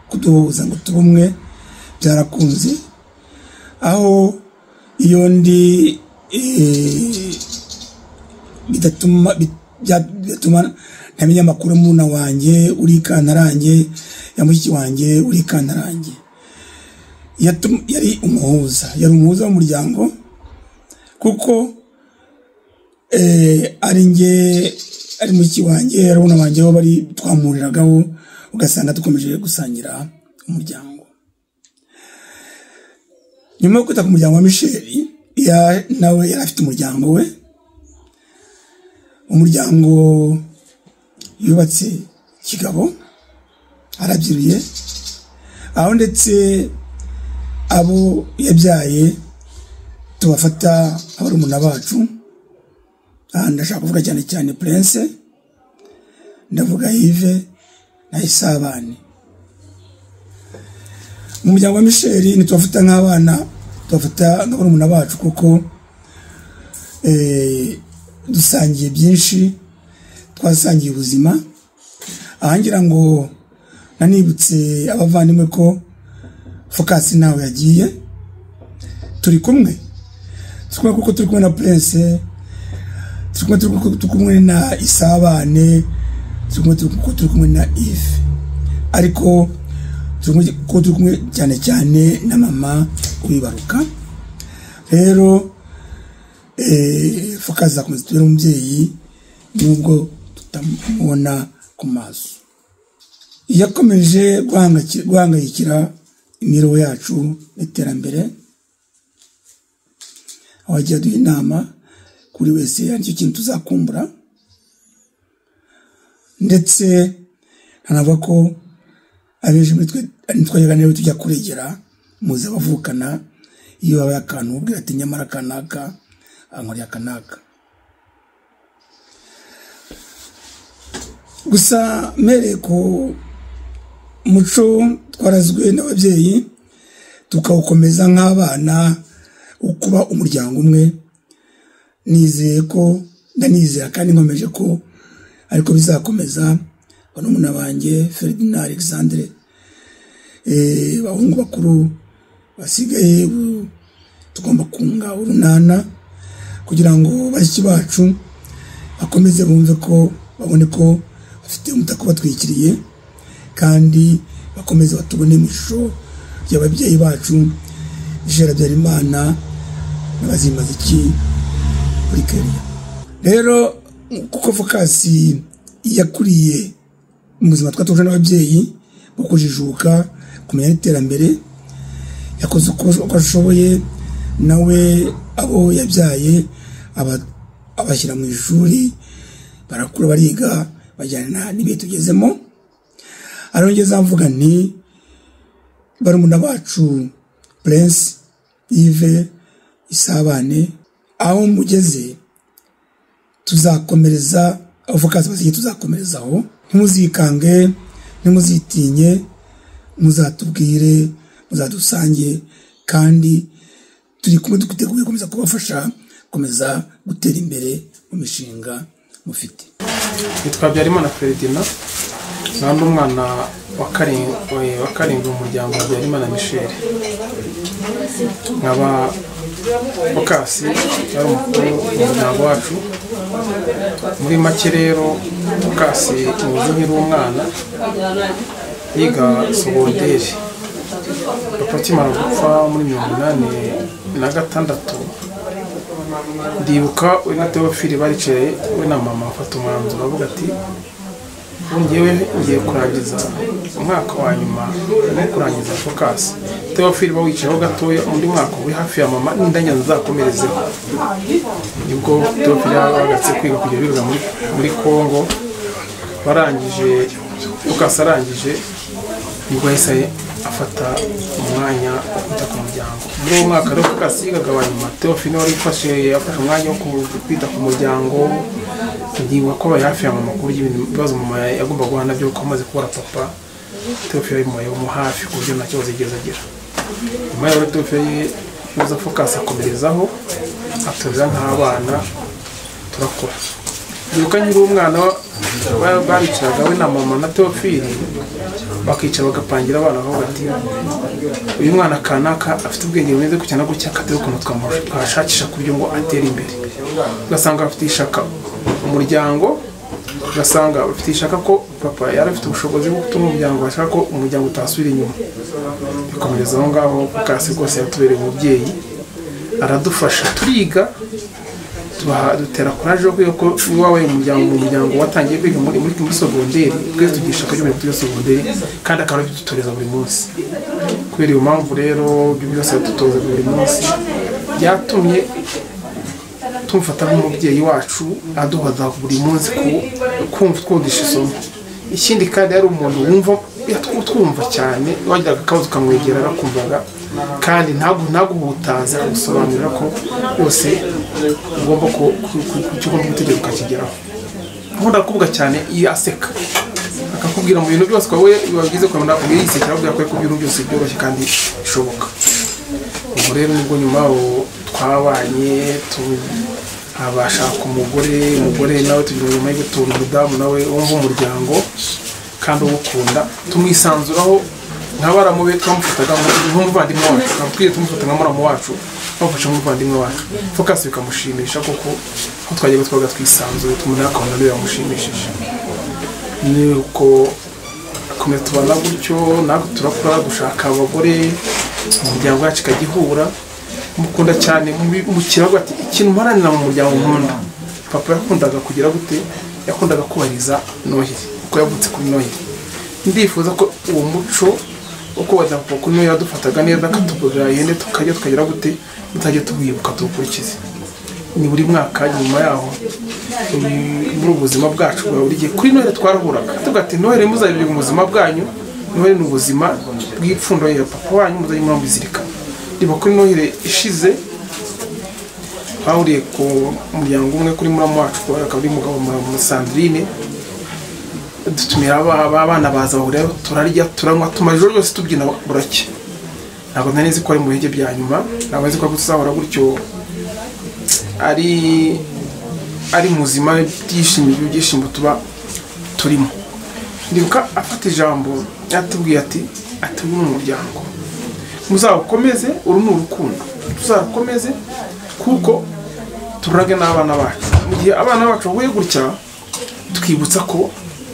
kuduhuza ngo tube umwe, byarakunze. Aho iyo ndi bidatuma ntamenya amakuru muna wanjye uri Kantarange, ya mushiki wanjye uri Kantarange. Yari umuhuza, yari umuhuza w'umuryango, kuko ari nge ari mushiki wanjye ari muna wanjye bari twamuriragaho, ugasanga dukomeje gusangira umuryango. Nyuma yo kwita ku muryango wa Michel, nawe yari afite umuryango we, umuryango yubatse kigabo, arabyiruye, aho ndetse abo yabyaye tubafata abarumuna bacu. Ndashaka kuvuga cyane cyane Prince, ndavuga Yves na Isabane. Mu muryango wa Michel ntitubafata nk'abana, tubafata nk'abarumuna bacu, kuko dusangiye byinshi, twasangiye ubuzima. Ahangira ngo nanibutse abavandimwe ko Focus nawe yagiye, turi kumwe kuko turi kumwe na Prince, turi kumwe na Isabane, turi kumwe na Yves, ariko turi kumwe cyane cyane na mama ubibaruka. Rero Focus akomeza tubere umubyeyi nubwo tutamubona ku maso. Yakomeje guhangayikira imibereho yacu n'iterambere, aho agiye aduha inama kuri wese, aricyo kintu tuzakumbura. Ndetse anavuga ko abenshi muri twe twajyaga nawe tujya kuregera muze bavukana, iyo babaye akantu ubwira ati nyamara kanaka ankoreye akanaka. Gusa mere ku muco twarazwe n'ababyeyi tukawukomeza nk'abana, ukuba umuryango umwe. Nizeye ko ndanizera kandi nkomeje ko ariko bizakomeza. Barumuna banjye Ferdinand, Alexandre, bahungu bakuru basigaye, tugomba kunga urunana kugira ngo bashiki bacu bakomeze bumve ko babone ko bafite umutaka batwikiriye, kandi bakomeze batubone mu ishusho ry'ababyeyi bacu Michel Habyarimana n'Abazimaziki kuri Kenya. Rero kuko Focus yakuriye mu buzima twatuje n'ababyeyi bwo kujijuka, kumenya iterambere, yakoze uko ashoboye Nawe abo yabyaye abashyira mu ishuri, barakura, bariga, bajyana n'ibihe tugezemo. Arongeza mvuga nti barumuna bacu Prince, Yves, Isabane, aho mugeze tuzakomereza, aho Focus basigaye tuzakomerezaho. Ntimuzikange, ntimuzitinye, muzatubwire, muzadusange, kandi turi kumwe, twiteguye gukomeza kubafasha gukomeza gutera imbere mu mishinga mufite. Nitwa Habyarimana Ferdinand, ndi umwana wa karindwi mu muryango wa Habyarimana Michel. Nkaba Focus yari umukuru mu muryango wacu. Muri make rero Focus muzi nkiri umwana yiga sogonderi. Papa akimara gupfa muri 86, ndibuka we na Theophile baricaye, we na mama bafata umwanzuro bavuga ati ngewe ngiye kurangiza umwaka wa nyuma no kurangiza Focus. Theophile bawicayeho gatoya, undi mwaka uri hafi ya mama n'indanya nzakomerezeho. Nibwo Theophile yabagatse kwiga kujya biga muri Congo. Barangije, Focus arangije, nibwo yahise afata umwanya wo kwita ku muryango. Muri uwo mwaka rero Focus yigaga wa nyuma, Theophile wari yafashe umwanya wo kwita ku muryango. Ndibuka ko abaye hafi ya mama ku buryo ibibazo mama yagomba guhana nabyo ko amaze kubura papa, Theophile yabimubayeho hafi ku buryo nta kibazo yigeze agira. Nyuma yaho Theophile yuza Focus akomerezaho, atuza nk'abana turakura. Ndibuka nkiri umwana baricaraga we na mama na Theophile, bakicara bagapangira abana bavuga ati uyu mwana kanaka afite ubwenge bumeze gutya na gutya, katari ukuntu twashakisha ku buryo ngo atere imbere. Ugasanga bafite ishaka umuryango, ugasanga bafite ishaka ko papa yari afite ubushobozi bwo gutuma umuryango, bashaka ko umuryango utasubira inyuma. Bikomereza aho ngaho. Focus rwose yatubereye umubyeyi, aradufasha turiga, dutera courage yo kwiga ko wabaye umuryango mu muryango watangiye kwiga muri sogonderi, twese tugira ishaka ryo kwiga sogonderi, kandi akaba abidutoreza buri munsi. Kubera iyo mpamvu rero ibyo byose yadutoza buri munsi byatumye tumufata nk'umubyeyi wacu, aduhoza buri munsi kumva twumvisha isomo. Ikindi kandi yari umuntu wumva twumva cyane, wagiraga akabazo ukamwegera arakumvaga, kandi ntaguhutaze, akagusobanurira ko rwose ugomba icyo ugomba gutegereza ukakigeraho. Nkunda kuvuga cyane iyo aseka, akakubwira mu bintu byose wowe wabigize ukabona akubwira yisekera, akubwira ko ibintu byose byoroshye kandi bishoboka. Ubwo rero nibwo nyuma twabanye, abashaka umugore nawe tugira nyuma yo gutura umudamu nawe wumva umuryango kandi uwukunda, tumwisanzuraho nka baramu be, twamufataga nk'umuvandimwe wacu, twakwiye tumufata nka muramu wacu, twamufasha nk'umuvandimwe wacu. Focus bikamushimisha kuko aho twagiye twabaga twisanzuye, tumubona akabona biramushimishije. Nuko akomeza tubana gutyo, natwe turakura dushaka abagore, umuryango wacu ikajya ihura. Mukunda cyane mu kirago ati ikintu mparanira mu muryango nkunda. Papa yakundaga kugira gute, yakundaga kubahiriza Noheli kuko yavutse kuri Noheli. Ndifuza ko uwo muco wo kubahiriza papa kuri Noheli yadufataga neza, akatugurira ihene tukajya tukagira gute, tutajya tuwibuka tuwukurikize. Ni buri mwaka nyuma yaho muri ubuzima bwacu bwa buri gihe kuri Noheli twarahuraga tuvuga ati Noheli muzabibira mu buzima bwanyu, Noheli ni ubuzima bw'ipfundo ya papa wanyu, muzajye murambizirikana. Ndibuka kuri Noheli ishize twahuriye ku muryango umwe kuri muramu wacu, akaba ari umugabo Sandrine, dutumira abana baza bahurira, turarya turanywa tumara ijoro ryose tubyina buracya. Ntabwo nari nzi ko ari mu bihe bya nyuma, ntabwo nzi ko tuzahora gutyo ari muzima, byishimiye ibyishimo tuba turimo. Ndibuka afata ijambo yatubwiye ati uyu ni umuryango muzawukomeze, uru ni urukundo tuzarukomeze kuko turage n'abana bacu. Mu gihe abana bacu bahuye gutya twibutsa ko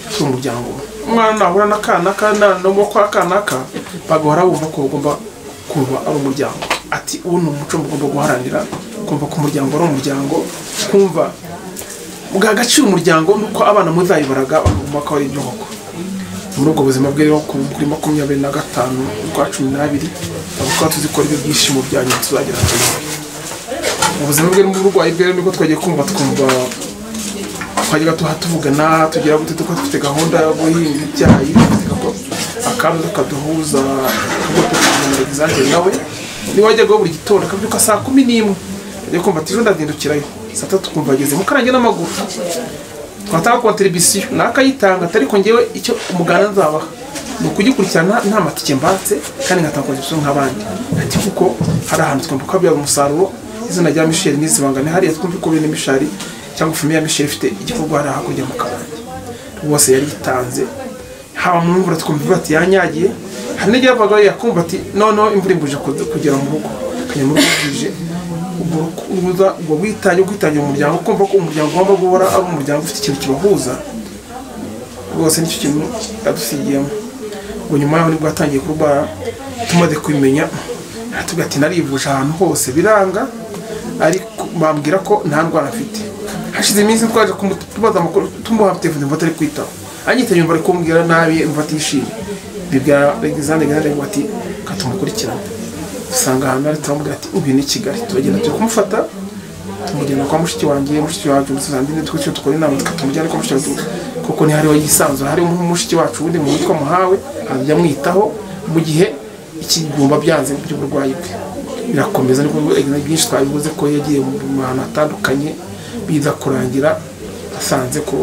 turi umuryango. Umwana nahura n'akana no kwa kanaka bagahora bumva ko bagomba kuba ari umuryango. Ati uwo ni umuco mugomba guharanira, kumva ko umuryango ari umuryango, kumva bwa agaciro umuryango nuko abana muzayibaraga bagomba ko ari ibyo koko. Muri ubwo buzima bwe rero kuri 25 ukwa 12 ntabwo twaba tuzi ko aribyo byishimo bya nyuma tuzagera kuri. Mu buzima bwe n'uburwayi bwe nibwo twagiye kumva twumva twajyaga tuhatuvugana tugira gute tuko dufite gahunda yo guhinga ibyayi akantu kaduhuza Alexandre nawe ni wajyaga buri gitondo akabyuka saa 11 ajya kumva ati ejo ndazindukirayo saa 3 kumva ageze mukarange n'amaguru twatanga contribution nakayitanga ariko ngewe icyo umuganda nzabaha ni ukugikurikirana nta matike mbatse kandi ngatanga contribution nk'abandi ati kuko hari ahantu twumva ko byaba umusaruro izina rya Michel nizibangane hariya twumva ko bene Michel cyangwa famille ya Michel ifite igikorwa hari hakurya mu Karange rwose yari yitanze haba mu mvura twumva ati yanyagiye hari n'igihe yavuga yakumva ati noneho imvura imbuje kugera mu rugo kajya mu rugo bwije ubwo bwitange kwitangira umuryango kumva ko umuryango ugomba guhora ari umuryango ufite ikintu kibahuza rwose nicyo kintu yadusigiyemo. Ngo nyuma yaho nibwo yatangiye kurwara tumaze kubimenya aratubwira ati narivuje ahantu hose biranga ariko bambwira ko nta ndwara mfite. Hashize iminsi twaje kumubaza amakuru tumuha telefone mva atari kwitaho anyita yumva ari kumbwira nabi mva atishimye bibwira Alexandre ngo ati katumukurikirana usanga ahantu ari turamubwira ati ubu ni Kigali turagenda turi kumufata tumujyana kwa mushiki wanjye mushiki wacu Sandrine twese dukora inama tukamujyana kwa mushiki wacu kuko ni hariho yisanzura hari mushiki wacu wundi mu witwa Muhawe ajya amwitaho mu gihe ikigumba byanze by'uburwayi bwe birakomeza niko byinshi twabivuze ko yagiye mu hantu hatandukanye biza kurangira asanze ko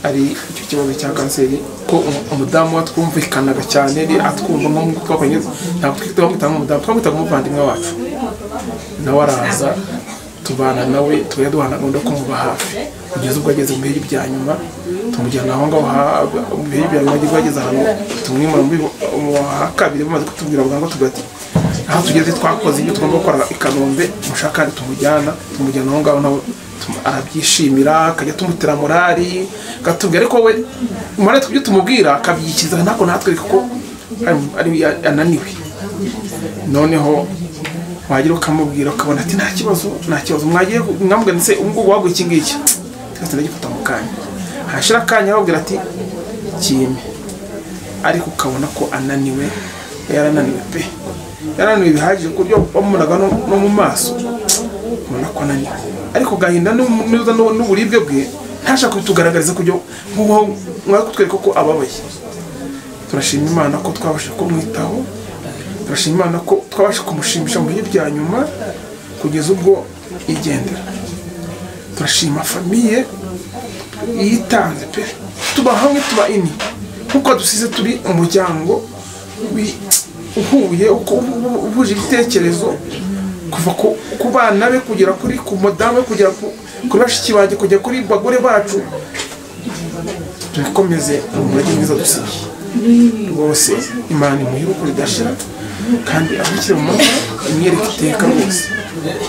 ari icyo kibazo cya kanseri ko umudamu watwumvikanaga cyane atwumva nk'uko twakonye ntabwo twamwita nk'umudamu twamwitaga umuvandimwe wacu nawe araza tubana nawe tujya duhana gahunda yo kumuba hafi kugeza ubwo ageze mu bihe bya nyuma tumujyana aho ngaho mu bihe bya nyuma ageze ageze ahantu tumwimura mu wa kabiri bamaze kutubwira abaganga tugira ati aho tugeze twakoze ibyo tugomba gukora i Kanombe mushaka tumujyana aho ngaho nawe arabyishimira akajya tumutera morali akatubwira ariko we mara tubyo tumubwira akabyikiza ntako natwereka ko ari ananiwe. Noneho wagira ukamubwira ukabona ati nta kibazo mwagiye mwamugana se ubwo waguye iki ngiki twese ndagifata mu kanya hashira akanya ababwira ati kime ariko ukabona ko ananiwe yarananiwe pe yarananiwe bihagije ku buryo bamubonaga no mu maso ubona ko ananiwe ariko gahinda n'uburibwe bwe ntashaka kutugaragariza kujya nk'uko mwakutwereka ko ababaye. Turashima Imana ko twabashije kumwitaho, turashima Imana ko twabashije kumushimisha mu bihe bya nyuma kugeza ubwo yigendera. Turashima famiye yitanze pe tuba hamwe tuba ini nkuko dusize turi umuryango uhuye uhuje ibitekerezo kuva ku bana be kugera kuri ku mudamu kugera kuri bashiki banjye kujya kuri bagore bacu tukomeze umurage mwiza dusigiye rwose. Imana imuhe uko ridashira kandi abikire mu mahoro imwereke iteka rwose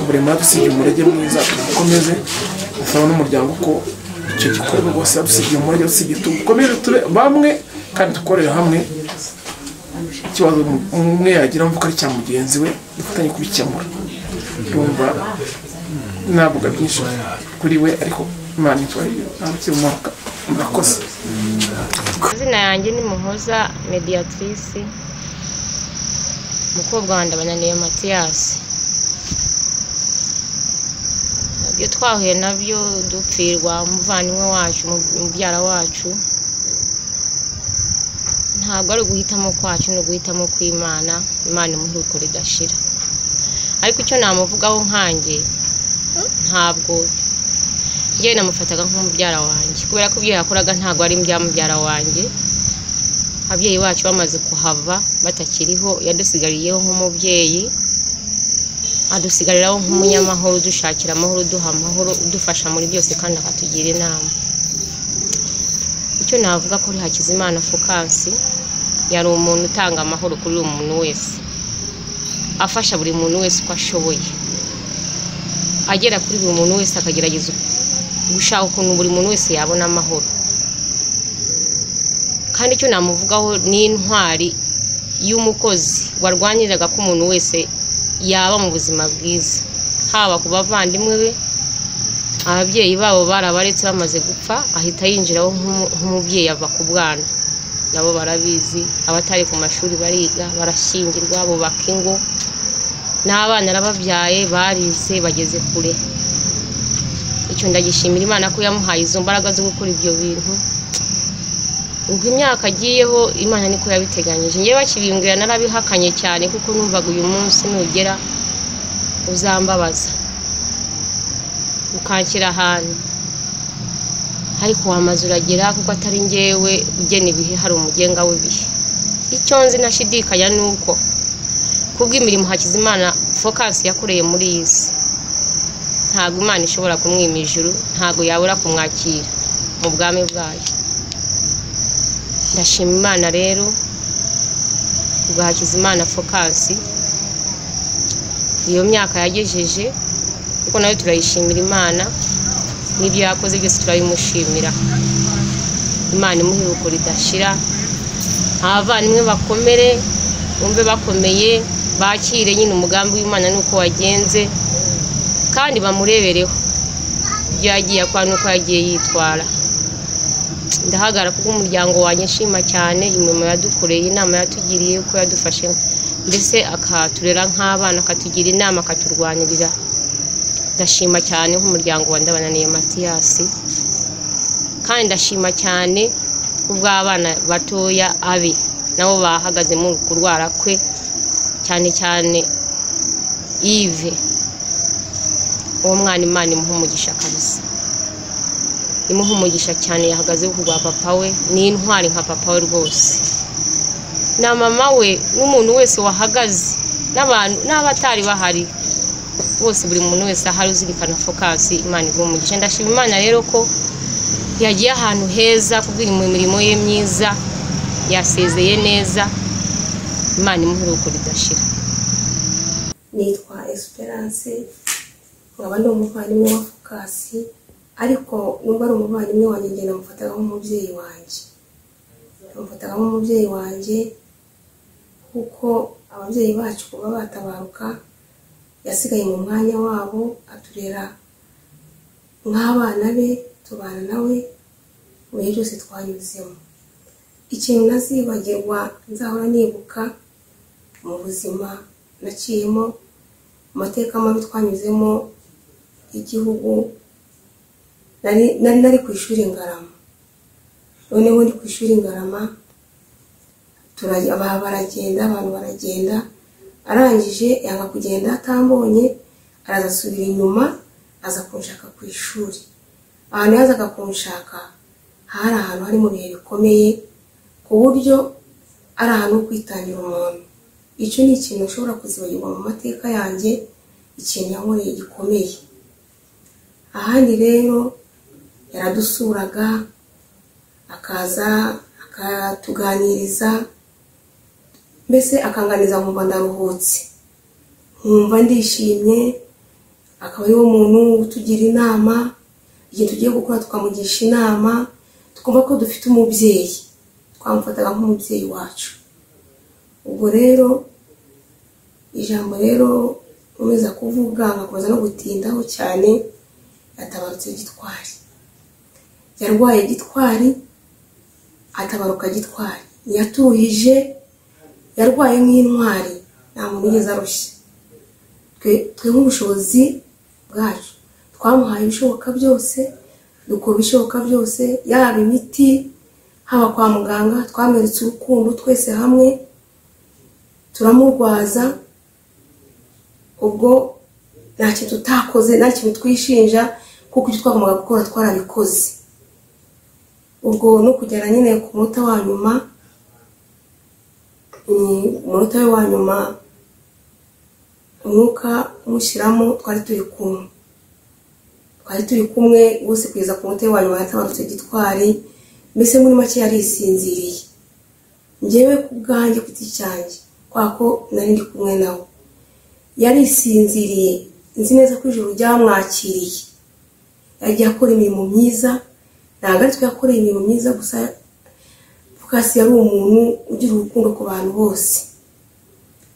uburema dusigiye umurage mwiza tukomeze asaba n'umuryango ko icyo gikorwa rwose yadusigiye umurage dusigiye tukomeze tube bamwe kandi dukorere hamwe ikibazo umwe yagira mvuka ari cya mugenzi we dufatanye kubikemura. Ndumva navuga byinshi kuri we ariko Imana itwari mu murakoze. Izina yanjye ni Muhoza Mediatrice umukobwa wa Ndabananiye Mathias. Ibyo twahuye nabyo dupfirwa umuvandimwe wacu umubyara wacu ntabwo ari uguhitamo kwacu ni uguhitamo kw'Imana. Imana imuhe uko ridashira ariko icyo namuvugaho nkanjye ntabwo njyewe namufataga nk'umubyara wanjye kubera ko ibyo yakoraga ntabwo ari mubyara wanjye. Ababyeyi bacu bamaze kuhava batakiriho yadusigariyeho nk'umubyeyi adusigariraho nk'umunyamahoro udushakira amahoro uduha amahoro udufasha muri byose kandi akatugira inama. Icyo navuga kuri Hakizimana Focus yari umuntu utanga amahoro kuri uyu muntu wese afasha buri muntu wese uko ashoboye agera kuri buri muntu wese akagerageza gushaka ukuntu buri muntu wese yabona amahoro. Kandi icyo namuvugaho ni intwari y'umukozi warwaniriraga ko umuntu wese yaba mu buzima bwiza haba ku bavandimwe be ababyeyi babo barabaretse bamaze gupfa ahita yinjiraho nk'umubyeyi ava ku bwana. nabo barabizi, abatari ku mashuri bariga, barashyingirwa, bubaka ingo, n'abana arababyaye barize bageze kure. Icyo ndagishimira Imana ko yamuhaye izo mbaraga zo gukora ibyo bintu. Ubwo imyaka agiyeho Imana niko yabiteganyije. Ngewe bakibimbwira narabihakanye cyane, kuko numvaga uyu munsi nugera uzambabaza ukanshyira ahantu, ariko wamaze uragera, kuko atari ngewe ugena ibihe, hari umugenga w'ibihe. Icyo nzi ntashidikanya ni uko kubw'imirimo Hakizimana Focus yakoreye muri iyi si, ntabwo Imana ishobora kumwima ijuru, ntabwo yabura kumwakira mu bwami bwayo. Ndashima Imana rero ubwo Hakizimana Focus iyo myaka yagejeje, kuko nayo turayishimira Imana, n'ibyo yakoze byose turabimushimira. Imana imuhe iruhuko ridashira, abavandimwe bakomere, bumve bakomeye, bakire nyine umugambi w'Imana nuko wagenze, kandi bamurebereho ibyo yagiye akora nuko yagiye yitwara. Ndahagara kuko umuryango wanjye nshima cyane imirimo yadukoreye, inama yatugiriye, uko yadufashe, mbese akaturera nk'abana, akatugira inama, akaturwanirira. Ndashima cyane nk'umuryango wa Ndabananiye Mathias, kandi ndashima cyane ubw'abana batoya abe nabo bahagaze mu kurwara kwe, cyane cyane Yves. Uwo mwana Imana imuha umugisha kabisa, imuha umugisha cyane, yahagaze ku rwa papa we, ni intwari nka papa we rwose, na mama we, n'umuntu wese wahagaze, n'abantu n'abatari bahari bose, buri muntu wese ahari uzirikana Focus, Imana iguhe umugisha. Ndashima Imana rero ko yagiye ahantu heza kubwira imirimo ye myiza, yasezeye neza, Imana imuhe iruhuko ridashira. Nitwa Esperance, nkaba ndi umuvandimwe wa Focus, ariko nubwo ari umuvandimwe wanjye njye namufataga nk'umubyeyi wanjye. Namufataga nk'umubyeyi wanjye kuko ababyeyi bacu kuba batabaruka, yasigaye mu mwanya wabo, aturera nk'abana be, tubana nawe mu bihe byose twanyuzemo. Ikintu ntazibagirwa nzahora nibuka mu buzima naciyemo, mu mateka mabi twanyuzemo igihugu, nari ku ishuri Ngarama. Noneho ndi ku ishuri Ngarama, baragenda, abantu baragenda, arangije yanga kugenda atambonye, araza asubira inyuma, aza kunshaka ku ishuri. Ahantu yazaga kunshaka hari ahantu hari mu bihe bikomeye, ku buryo ari ahantu ho kwitangira umuntu. Icyo ni ikintu ushobora kuzibagirwa mu mateka yanjye, ikintu yankoreye gikomeye. Ahandi rero yaradusuraga, akaza akatuganiriza, mbese akanganiza nkumva ndaruhutse, nkumva ndishimye. Akaba ariwo muntu utugira inama, igihe tugiye gukora tukamugisha inama, tukumva ko dufite umubyeyi, twamufataga nk'umubyeyi wacu. Ubwo rero ijambo rero nkomeza kuvuga, nkakomeza no gutindaho cyane, yatabarutse gitwari. Yarwaye gitwari, atabaruka gitwari, yatuhije, yarwaye nk'intwari, nta muntu wigeze arushya. Twe nk'ubushobozi bwacu twamuhaye ibishoboka byose, dukora ibishoboka byose, yaba imiti, haba kwa muganga, twamweretse urukundo twese hamwe, turamurwaza. Ubwo nta kintu tutakoze, nta kintu twishinja, kuko icyo twagombaga gukora twarabikoze. Ubwo no kugera nyine ku munota wa nyuma, umunota we wa nyuma umwuka umushyiramo, twari turi kumwe bose kugeza ku munota we wa nyuma, yatabarutse gitwari. Mbese muri make yarisinziriye. Njyewe ku bwanjye ku giti cyanjye, kwa ko nari ndi kumwe nawe, yarisinziriye. Nzi neza ko ijuru ryamwakiriye, yagiye akora imirimo myiza. Ntabwo ari twe yakoreye imirimo myiza gusa, Focus yari umuntu ugira urukundo ku bantu bose,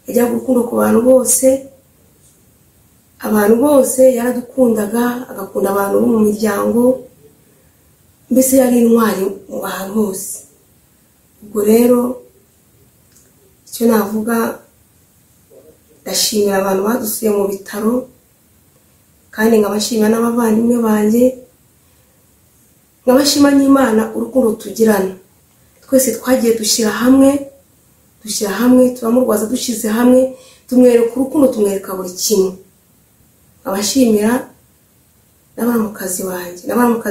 yagiraga urukundo ku bantu bose, abantu bose yaradukundaga, agakunda abantu bo mu miryango, mbese yari intwari mu bantu hose. Ubwo rero icyo navuga, ndashimira abantu badusuye mu bitaro, kandi nkabashimira n'abavandimwe banjye, nkabashima n'Imana urukundo tugirana. Twese twagiye dushyira hamwe, turamurwaza dushyize hamwe, tumwereka urukundo, tumwereka buri kimwe. Abashimira n'abaramukazi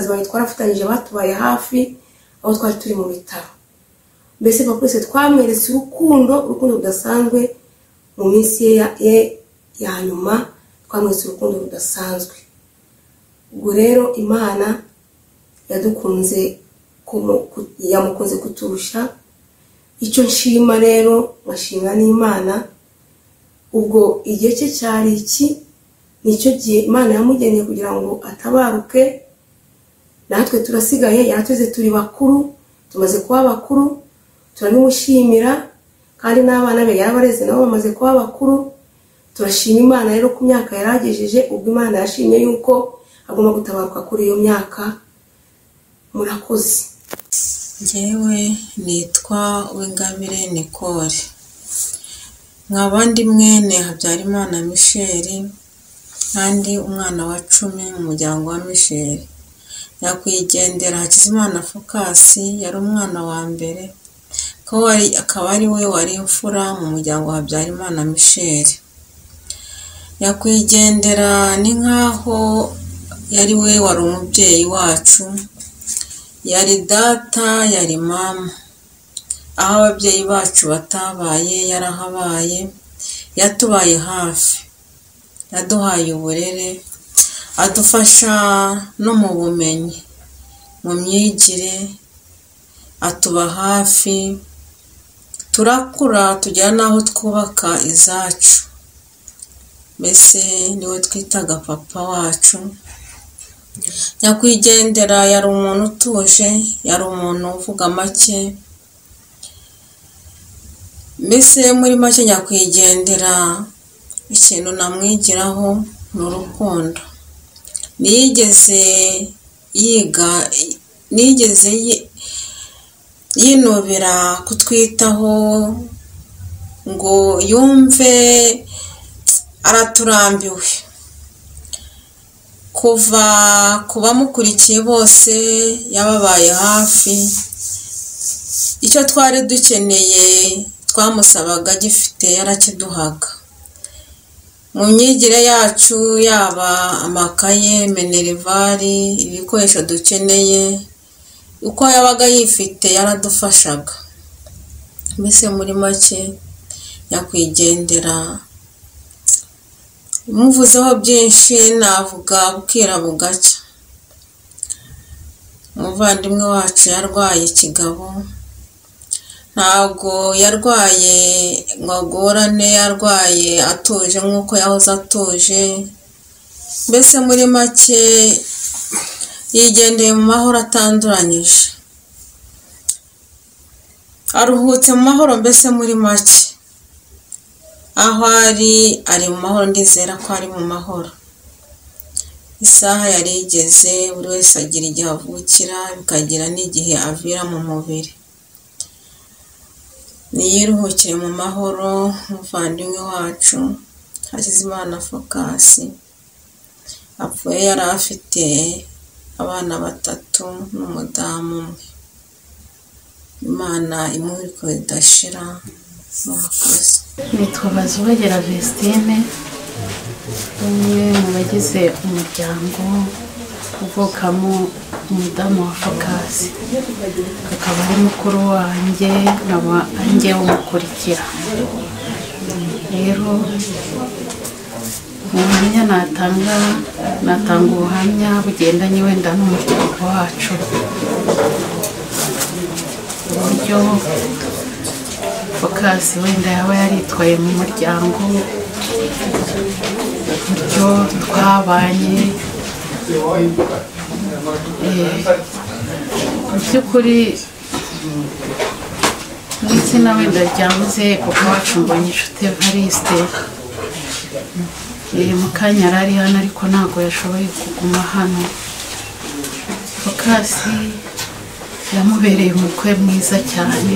banjye, twarafatanyije, batubaye hafi aho twari turi mu bitaro. Mbese papa wese twamweretse urukundo rudasanzwe mu minsi ye ya nyuma, twamweretse urukundo rudasanzwe. Ubwo rero Imana yadukunze, yamukunze kuturusha. Icyo nshima rero nkashimira n'Imana, ubwo igihe cye cyari iki, nicyo gihe Imana yamugeneye kugira ngo atabaruke. Natwe turasigaye, yaratweze turi bakuru, tumaze kuba bakuru, turabimushimira. Kandi n'abana be yarabareze nabo bamaze kuba bakuru. Turashima Imana rero ku myaka yaragejeje, ubwo Imana yashimye yuko agomba gutabaruka kuri iyo myaka. Murakoze. Njyewe nitwa Uwingabire Nicole, nkaba ndi mwene Habyarimana Michel, kandi umwana wa 10 mu muryango wa Michel. Nyakwigendera Hakizimana Phocas yari umwana wa mbere, akaba ari we wari imfura mu muryango wa Habyarimana Michel. Nyakwigendera ni nkaho yari we wari umubyeyi wacu, yari data, yari mama. Aho ababyeyi bacu batabaye yarahabaye, yatubaye hafi, yaduhaye uburere, adufasha no mu bumenyi, mu myigire, atuba hafi, turakura tugera n'aho twubaka izacu. Mbese niwe twitaga papa wacu. Nyakwigendera yari umuntu utuje, yari umuntu uvuga make, mbese muri make nyakwigendera ikintu namwigiraho ni urukundo. Niyigeze yiga, niyigeze yinubira kutwitaho ngo yumve araturambiwe. Kuva ku bamukurikiye bose yababaye hafi, icyo twari dukeneye twamusabaga agifite yarakiduhaga. Mu myigire yacu, yaba amakaye, minerivali, ibikoresho dukeneye, uko yabaga yifite yaradufashaga. Mbese muri make nyakwigendera muvuzeho byinshi navuga bukira bugacya. Umuvandimwe wacu yarwaye ikigabo, ntabwo yarwaye ngo agorane, yarwaye atuje nk'uko yahoze atuje. Mbese muri make yigendeye mu mahoro atanduranyije, aruhutse mu mahoro. Mbese muri make aho ari mu mahoro, ndizera ko ari mu mahoro. Isaha yari igeze, buri wese agira igihe avukira, bikagira n'igihe avira mu mubiri. Niyiruhukire mu mahoro umuvandimwe wacu Hakizimana Phocas. Apfuye yari afite abana 3 n'umudamu umwe. Imana imuhe idashira. Murakoze. Nitwa Bazubagera Vestine, umwe mu bagize umuryango uvukamo umudamu wa Phocas, akaba ari mukuru wanjye, nkaba njye umukurikira. Rero ubuhamya natanga ubuhamya bugendanye wenda n'umuryango wacu, uburyo Phocas wenda yaba yaritwaye mu muryango, uburyo twabanye. Mu by'ukuri mu izina wenda ryabuze papa wacu Mbonyinshuti Evariste, mu kanya yari ari hano ariko ntabwo yashoboye kuguma hano. Phocas Yamubereye umukwe mwiza cyane.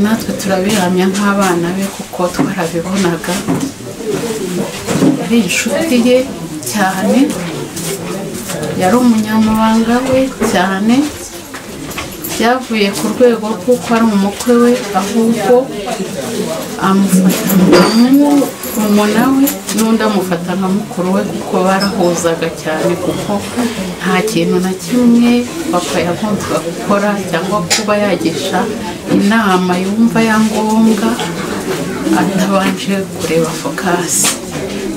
Natwe turabihamya nk'abana be kuko twarabibonaga. Yari inshuti ye cyane, yari umunyamabanga we cyane. Byavuye ku rwego kuko ari umukwe we, ahubwo amufata nka we n'undi amufata nka mukuru we, kuko barahuzaga cyane, kuko nta kintu na kimwe papa yagombaga gukora cyangwa kuba yagisha inama yumva ya ngombwa atabanje kureba Focus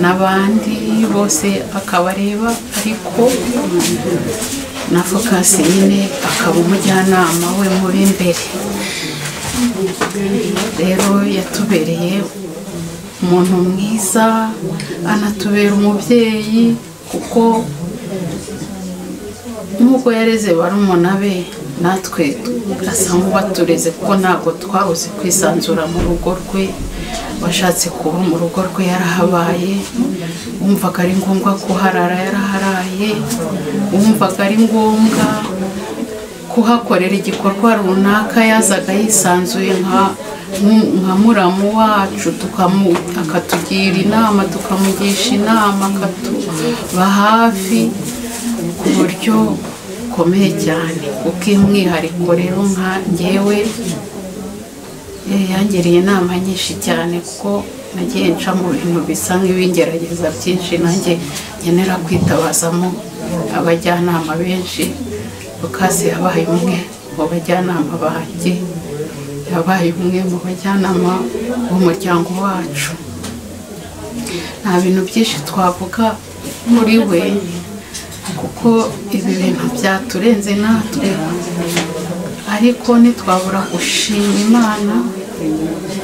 n'abandi bose akabareba, ariko na Focus nyine akaba umujyanama we muri imbere. Rero yatubereye umuntu mwiza, anatubera umubyeyi, kuko nk'uko yareze barumuna be natwe asa nk'uwatureze, kuko ntabwo twabuze kwisanzura mu rugo rwe. Washatse kuba mu rugo rwe yarahabaye, wumvaga ari ngombwa kuharara yaraharaye, wumvaga ari ngombwa kuhakorera igikorwa runaka yazaga yisanzuye nka muramu wacu, akatugira inama, tukamugisha inama, akatuba hafi ku buryo bukomeye cyane. Kuko umwihariko rero nka njyewe yangiriye inama nyinshi cyane, kuko nagiye nca mu bintu bisa nk'ibingerageza byinshi, nanjye nkenera kwitabazamo abajyanama benshi. Focus yabaye umwe mu bajyanama banjye, yabaye umwe mu bajyanama b'umuryango wacu. Nta bintu byinshi twavuga muri we, kuko ibi bintu byaturenze natwe, ariko ntitwabura gushima Imana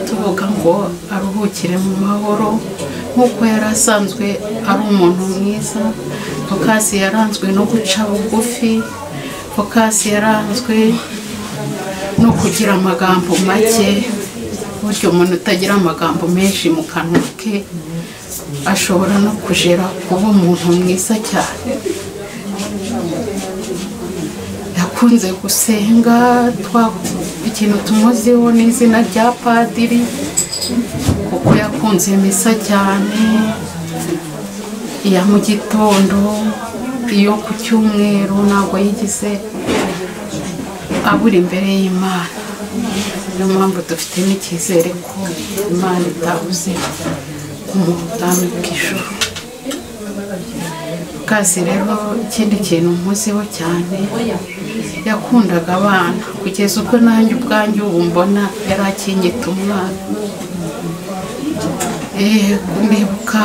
tuvuga ngo aruhukire mu mahoro, nk'uko yari asanzwe ari umuntu mwiza. Focus yaranzwe no guca bugufi, Focus yaranzwe no kugira amagambo make. Buryo umuntu utagira amagambo menshi mu kanwa ke ashobora no kujera kuba umuntu mwiza cyane. Yakunze gusenga, ikintu tumuziho n'izina rya padiri, kuko yakunze misa cyane, iya mu gitondo, iyo ku cyumweru, ntabwo yigize abura imbere y'Imana. Niyo mpamvu dufite n'icyizere ko Imana itabuze mu bwami bw'ijuru. Focus rero ikindi kintu muziho cyane, yakundaga abana kugeza ubwo nanjye ubwanjye ubu mbona yari akinyita umwana. Ndibuka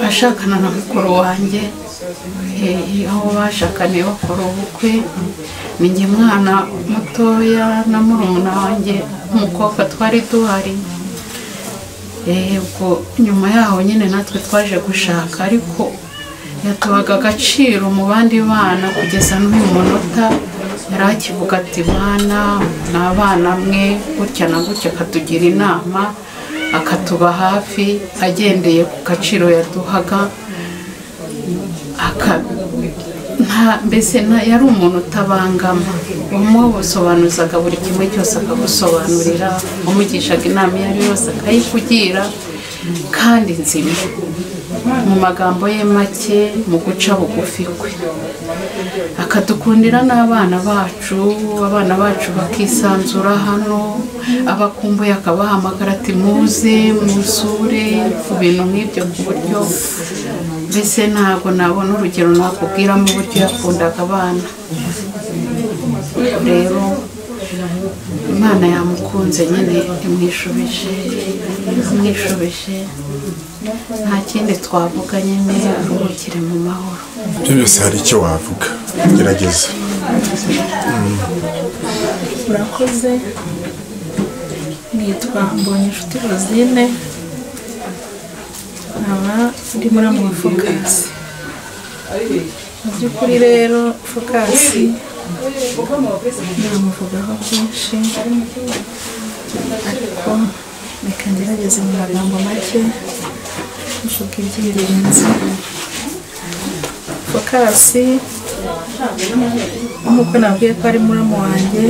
ashakana na mukuru wanjye, aho bashakaniye bakora ubukwe, ni njye mwana mutoya na murumuna wanjye umukobwa twari duhari. Ubwo nyuma yaho nyine natwe twaje gushaka, ariko yatubaga agaciro mu bandi bana kugeza n'uyu munota. Yari akivuga ati bana ni abana mwe gutya na gutya, akatugira inama, akatuba hafi agendeye ku gaciro yaduhaga. Mbese yari umuntu utabangama, wamusobanuzaga buri kimwe cyose akagusobanurira, wamugishaga inama iyo ari yose akayikugira kandi nzima, mu magambo ye make, mu guca bugufi kwe. Akadukundira n'abana bacu, abana bacu bakisanzura hano, abakumbuye akabahamagara ati muze musure, ku bintu nk'ibyo, ku buryo mbese ntabwo nabona urugero nakubwiramo uburyo yakundaga abana. Rero Imana yamukunze nyine imwishubije, nta kindi twavuga nyine, aruhukire mu mahoro. Ibyo byose hari icyo wavuga, gerageza. Murakoze. Nitwa Mbonyinshuti Rosine, nkaba ndi muramu wa Focus. Mu by'ukuri rero Focus namuvugaho byinshi, ariko reka ngerageze mu magambo make mvuga iby'ingenzi. Focus Nk'uko nabwiye ko ari muramu wanjye,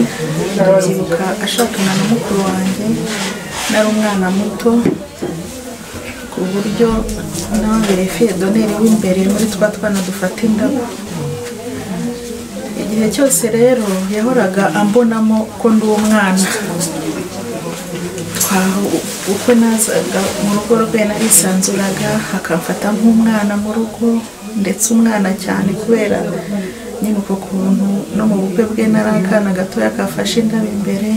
ndabyibuka ashakana na mukuru wanjye, nari umwana muto ku buryo nababereye fiye doneri w'imbere muri twa twana dufata indabo. Igihe cyose rero yahoraga ambonamo ko ndi umwana. Uko nazaga mu rugo rwe narisanzuraga, akamfata nk'umwana mu rugo, ndetse umwana cyane kubera nyine uko kuntu no mu bukwe bwe nari akana gatoya kafashe indabo imbere.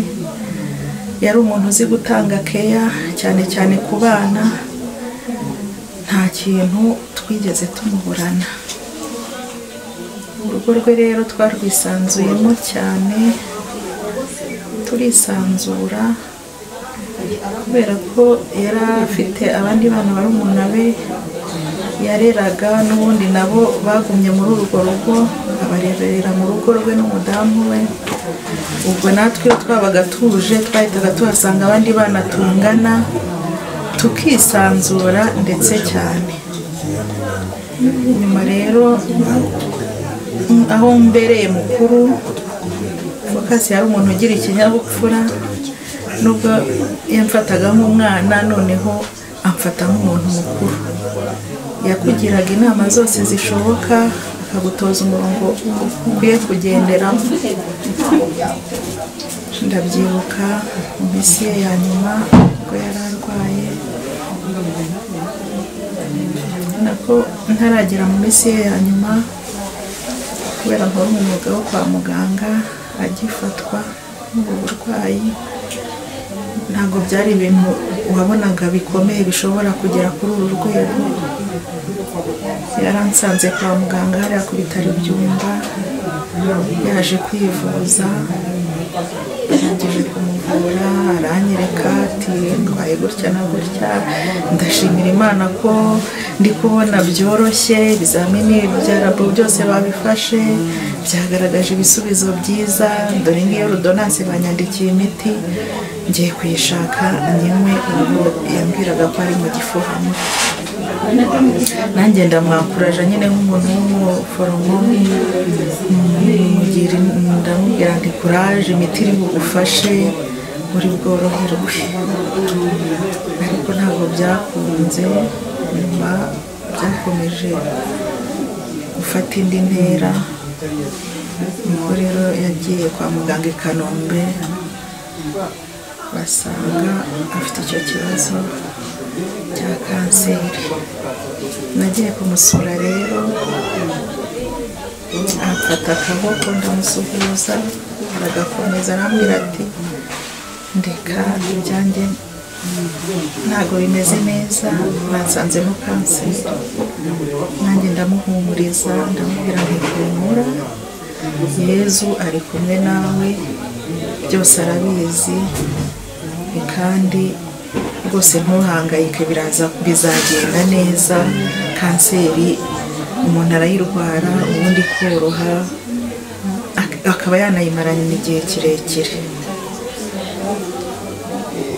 Yari umuntu uzi gutanga keya cyane cyane ku bana, nta kintu twigeze tumuburana. Urugo rwe rero twarwisanzuyemo cyane, turisanzura kubera ko yari afite abandi bana barumuna be yareraga, n'ubundi nabo bagumye muri urwo rugo, abarerera mu rugo rwe n'umudamu we. Ubwo natwe iyo twabaga tuje twahitaga tuhasanga abandi bana tungana, tukisanzura ndetse cyane. Nyuma rero aho mbereye mukuru, Fokasi yari umuntu ugira ikinyabupfura, nubwo yamfataga nk'umwana noneho amfata nk'umuntu mukuru. Yakugiraga inama zose zishoboka, akagutoza umurongo ukwiye kugenderamo. Ndabyibuka mu minsi ye ya nyuma ubwo yari arwaye, nako ntaragera mu minsi ye ya nyuma kubera nkora umwuga wo kwa muganga, agifatwa n'ubu burwayi ntabwo byari ibintu wabonaga bikomeye bishobora kugera kuri uru rwego. Yaransanze kwa muganga hariya ku bitaro Byumba, yaje kwivuza, yarangije kumuvura aranyereka ati ndwaye gutya na gutya, ndashimira Imana ko ndi kubona byoroshye, ibizamini bya labo byose babifashe byagaragaje ibisubizo byiza, dore ngiyo ordonnance banyandikiye imiti ngiye kuyishaka nyimwe. Ubwo yambwiraga ko ari mu gifu hamwe, nanjye ndamwakuraje nyine nk'umuntu w'umuforomo, ndamubwira nti kuraje, imiti iri bugufashe uri bworoherwe. Ariko ntabwo byakunze, nyuma byakomeje gufata indi ntera. Nibwo rero yagiye kwa muganga i Kanombe, basanga afite icyo kibazo cya kanseri. Nagiye kumusura rero, amfata akaboko ndamusuhuza, aragakomeza arambwira ati ndeka ibyanjye ntabwo bimeze neza, basanzemo kanseri. Nanjye ndamuhumuriza, ndamubwira nti humura, Yezu ari kumwe nawe, byose arabizi, kandi rwose ntuhangayike, bizagenda neza. Kanseri umuntu arayirwara ubundi koroha, akaba yanayimaranye igihe kirekire.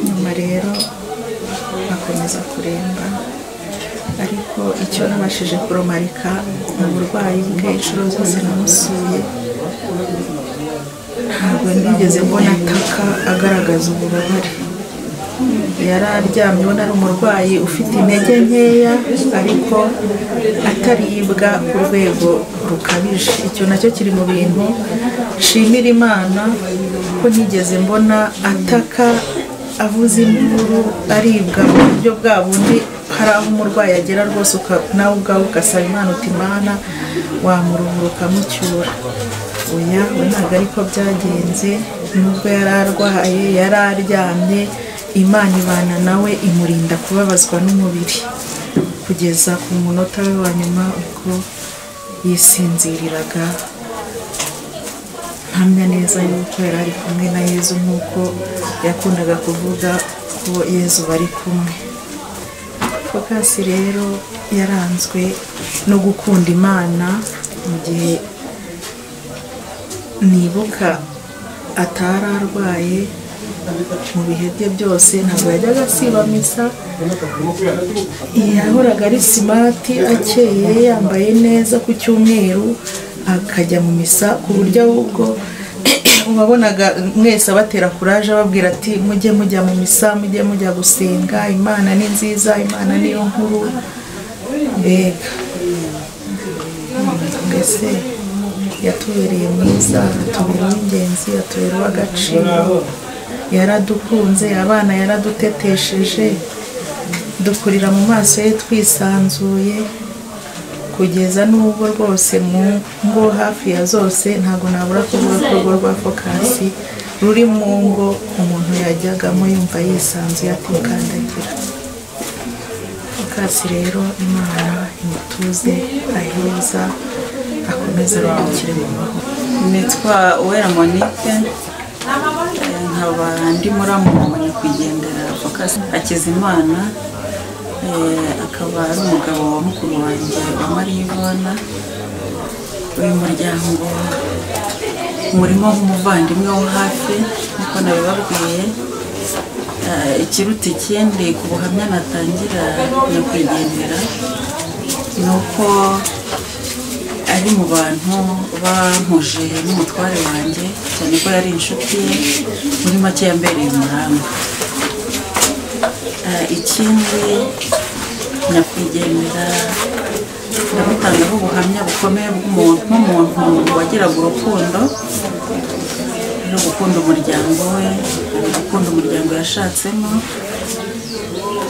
Nyuma rero akomeza kuremba, ariko icyo nabashije kuromarika mu burwayi bwe inshuro zose namusuye, ntabwo nigeze mbona ataka agaragaza ububabare. Yari aryamye ubona ari umurwayi ufite intege nkeya, ariko ataribwa ku rwego rukabije. Icyo nacyo kiri mu bintu nshimira Imana ko ntigeze mbona ataka avuza induru aribwa mu buryo bwa bundi hari aho umurwayi agera rwose nawe ubwawe ugasaba Imana uti Imana wamuruhura ukamucyura. Oya, we ntabwo ariko byagenze. Nubwo yari arwaye, yari aryamye, Imana ibana nawe imurinda kubabazwa n'umubiri kugeza ku munota we wa nyuma ubwo yisinziriraga. Mpamya neza yuko yari ari kumwe na Yezu nk'uko yakundaga kuvuga ko Yezu bari kumwe. Fokasi rero yaranzwe no gukunda Imana. Mu gihe nibuka atari arwaye, mu bihe bye byose ntabwo yajyaga asiba misa, yahoraga ari simati, akeye, yambaye neza ku cyumweru, akajya mu misa, ku buryo ahubwo wabonaga mwese abatera kuraje ababwira ati mujye mujya mu misa, mujye mujya gusenga, Imana ni nziza, Imana niyo nkuru. Mbega mbese yatubereye mwiza, atubera uw'ingenzi, atubera uw'agaciro, yaradukunze, abana yaradutetesheje, dukurira mu maso ye twisanzuye, kugeza n'ubwo rwose mu ngo hafi ya zose ntabwo nabura kuvuga ko urugo rwa Fokasi ruri mu ngo umuntu yajyagamo yumva yisanzuye atikandagira. Fokasi rero Imana imutuze aheza, akomeze aruhukire mu mahoro. Nitwa Uwera Monique, nkaba ndi muramu wa nyakwigendera Fokasi Hakizimana, akaba ari umugabo wa mukuru wanjye wa Mariyivona. Uyu muryango umurimo w'umuvandimwe wo hafi nkuko nabibabwiye. Ikiruta ikindi ku buhamya natangira nyakwigendera ni uko ari mu bantu bampuje n'umutware wanjye, cyane ko yari inshuti ye, muri make yambereye umuranga. Ikindi nyakwigendera ndamutangaho ubuhamya bukomeye bw'umuntu wagiraga urukundo, ari gukunda umuryango we, ari gukunda umuryango yashatsemo.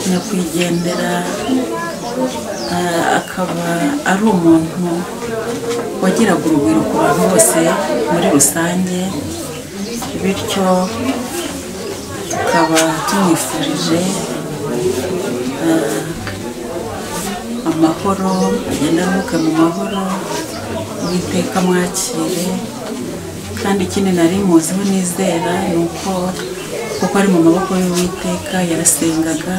Nyakwigendera akaba ari umuntu wagiraga urugwiro ku bantu bose muri rusange, bityo tukaba tumwifurije amahoro, agenda aruhuke mu mahoro, Uwiteka mwakire. Kandi ikindi nari muziho nizera ni uko kuko ari mu maboko y'Uwiteka, yarasengaga,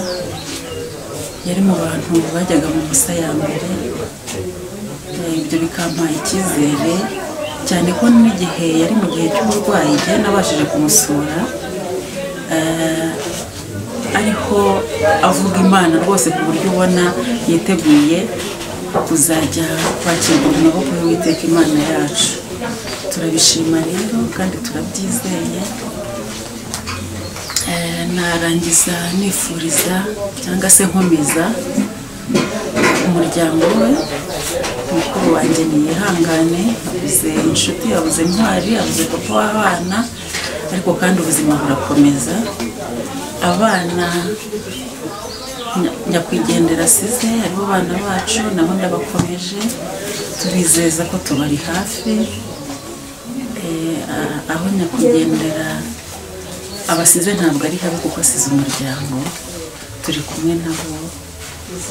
yari mu bantu bajyaga mu misa ya mbere. Ibyo bikampa icyizere cyane ko n'igihe yari mu gihe cy'uburwayi, igihe nabashije kumusura ariho avuga Imana rwose ku buryo ubona yiteguye kuzajya kwakirwa mu maboko y'Uwiteka Imana yacu. Turabishima rero kandi turabyizeye. Narangiza nifuriza cyangwa se nkomeza umuryango we, mukuru wanjye niyihangane, abuze inshuti, abuze intwari, abuze papa w'abana, ariko kandi ubuzima burakomeza. Abana nyakwigendera asize aribo bana bacu, nabo ndabakomeje, tubizeza ko tubari hafi. Aho nyakwigendera abasize ntabwo ari habi kuko asize umuryango, turi kumwe nabo,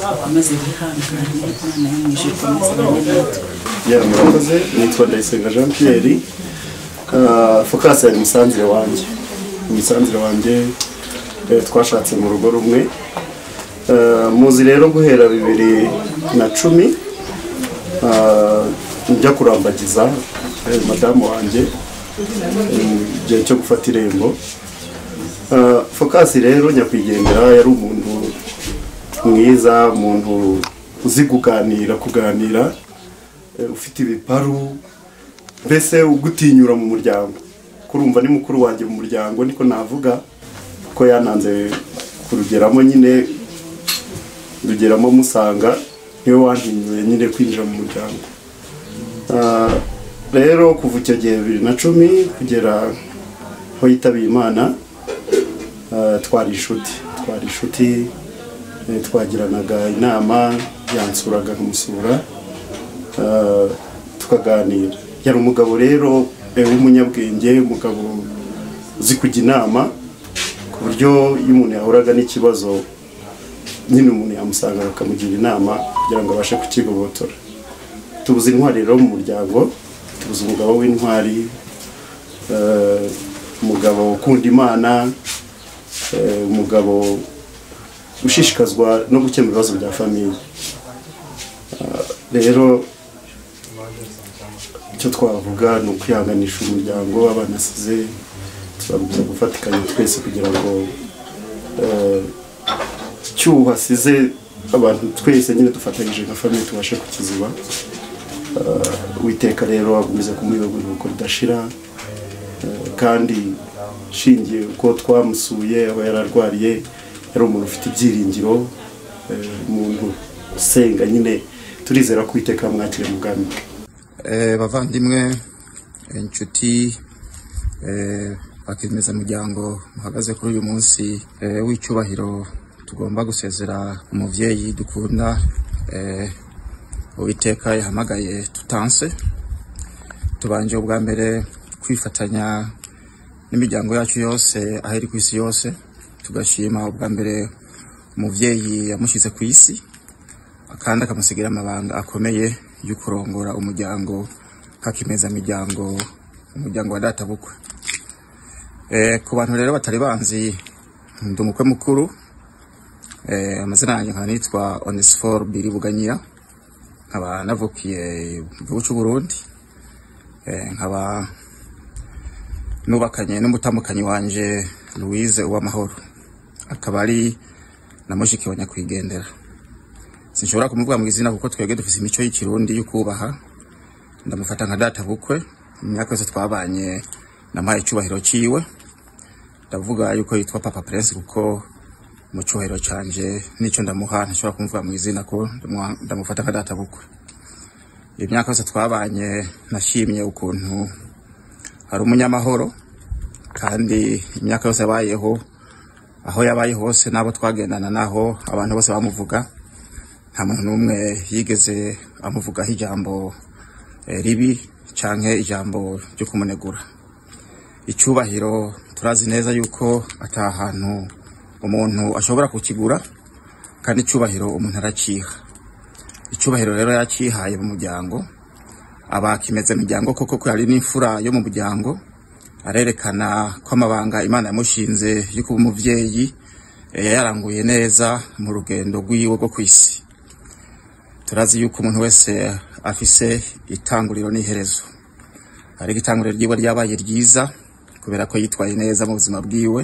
bakomeze bihangane, Imana yo mu ijuru ikomeze ibane natwe. Murakoze. Nitwa Ndayisenga Jean Pierre. Fokasi yari umusanzire wanjye, twashatse mu rugo rumwe. Muzi rero guhera 2010 njya kurambagiza madamu wanjye igihe cyo gufata irembo. Fokasi rero nyakwigendera yari umuntu mwiza, umuntu uzi kuganira, ufite ibiparu, mbese ugutinyura mu muryango. Kurumva ni mukuru wanjye mu muryango niko navuga, kuko yananze kurugeramo nyine, rugeramo musanga niwe wantinyuye nyine kwinjira mu muryango. Rero kuva icyo gihe 2010 kugera aho yitabiye Imana, twari inshuti, twagiranaga inama, yansuraga nkamusura, tukaganira. Yari umugabo rero w'umunyabwenge, umugabo uzi kujya inama, ku buryo iyo umuntu yahuraga n'ikibazo nyine umuntu yamusanga akamugira inama kugira ngo abashe kukigobotora. Tubuze intwari rero mu muryango, tubuze umugabo w'intwari, umugabo ukunda Imana, umugabo ushishikazwa no gukemura ibibazo bya famiye. Rero icyo twavuga ni ukwihanganisha umuryango, abana asize, tuzagomba gufatikanya twese kugira ngo icyuho asize abantu twese nyine dufatanyije nka famiye tubashe kukiziba. Uwiteka rero agumize kumuha iruhuko ridashira, kandi shingiye uko twamusuye aho yararwariye, yari umuntu ufite ibyiringiro, umuntu usenga nyine, turizera ko Uwiteka amwakire mu bwami bwe. Bavandimwe, inshuti, bakimeza muryango muhagaze kuri uyu munsi w'icyubahiro, tugomba gusezera umuvyeyi dukunda, Uwiteka yahamagaye tutanse. Tubanje ubwa mbere kwifatanya n'imiryango yacu yose aho iri ku isi yose, tugashima ubwa mbere umuvyeyi yamushize ku isi, kandi akamusigira amabanga akomeye yo kurongora umuryango kakimeza miryango, umuryango wa data bukwe. Ku bantu rero batari banzi, ndi umukwe mukuru, amazina yanjye nkaba nitwa Onesphore Biribuganyira, nkaba navukiye mu gihugu cy'u Burundi, nkaba nubakanye n'umutamukanyi wanje Louise Uwamahoro, akaba ari na mushiki wa nyakwigendera. Sinshobora kumuvuga mu izina kuko twebwe dufise imico y'ikirundi yo kubaha. Ndamufata nka data bukwe, imyaka yose twabanye namuhaye icyubahiro ciwe. Ndavuga yuko yitwa Papa Prince kuko mu cyubahiro canje nico ndamuha, ntashobora kumuvuga mu izina ko ndamufata nka data bukwe. Imyaka yose twabanye nashimye ukuntu ari umunyamahoro, kandi imyaka yose yabayeho, aho yabaye hose nabo twagendana naho abantu bose bamuvuga, nta muntu n'umwe yigeze amuvugaho ijambo ribi canke ijambo ryo kumunegura. Icyubahiro turazi neza yuko ata hantu umuntu ashobora kukigura, kandi icyubahiro umuntu araciha. Icyubahiro rero yacihaye mu muryango, aba kimeze miryango koko ko yari n'imfura yo mu muryango, arerekana ko amabanga Imana yamushinze yo kuba umuvyeyi yayaranguye neza mu rugendo rwiwe rwo kwisi. Turazi yuko umuntu wese afise itanguriro n'iherezo, ariko itanguriro ryiwe ryabaye ryiza kubera ko yitwaye neza mu buzima bwiwe,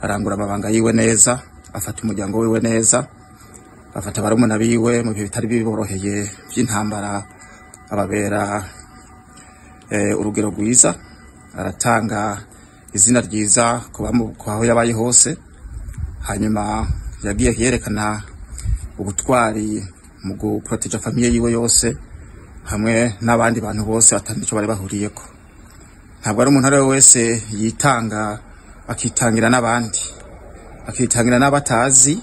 arangura amabanga yiwe neza, afata umuryango wiwe neza, afata barumuna biwe mu bihe bitari biboroheye by'intambara, ababera urugero rwiza, aratanga izina ryiza ku aho yabaye hose. Hanyuma yagiye yerekana ubutwari mu guproteja famille yiwe yose hamwe n'abandi bantu bose atari icyo bari bahuriyeko. Ntabwo ari umuntu ari we wese yitanga, akitangira n'abandi, akitangira n'abatazi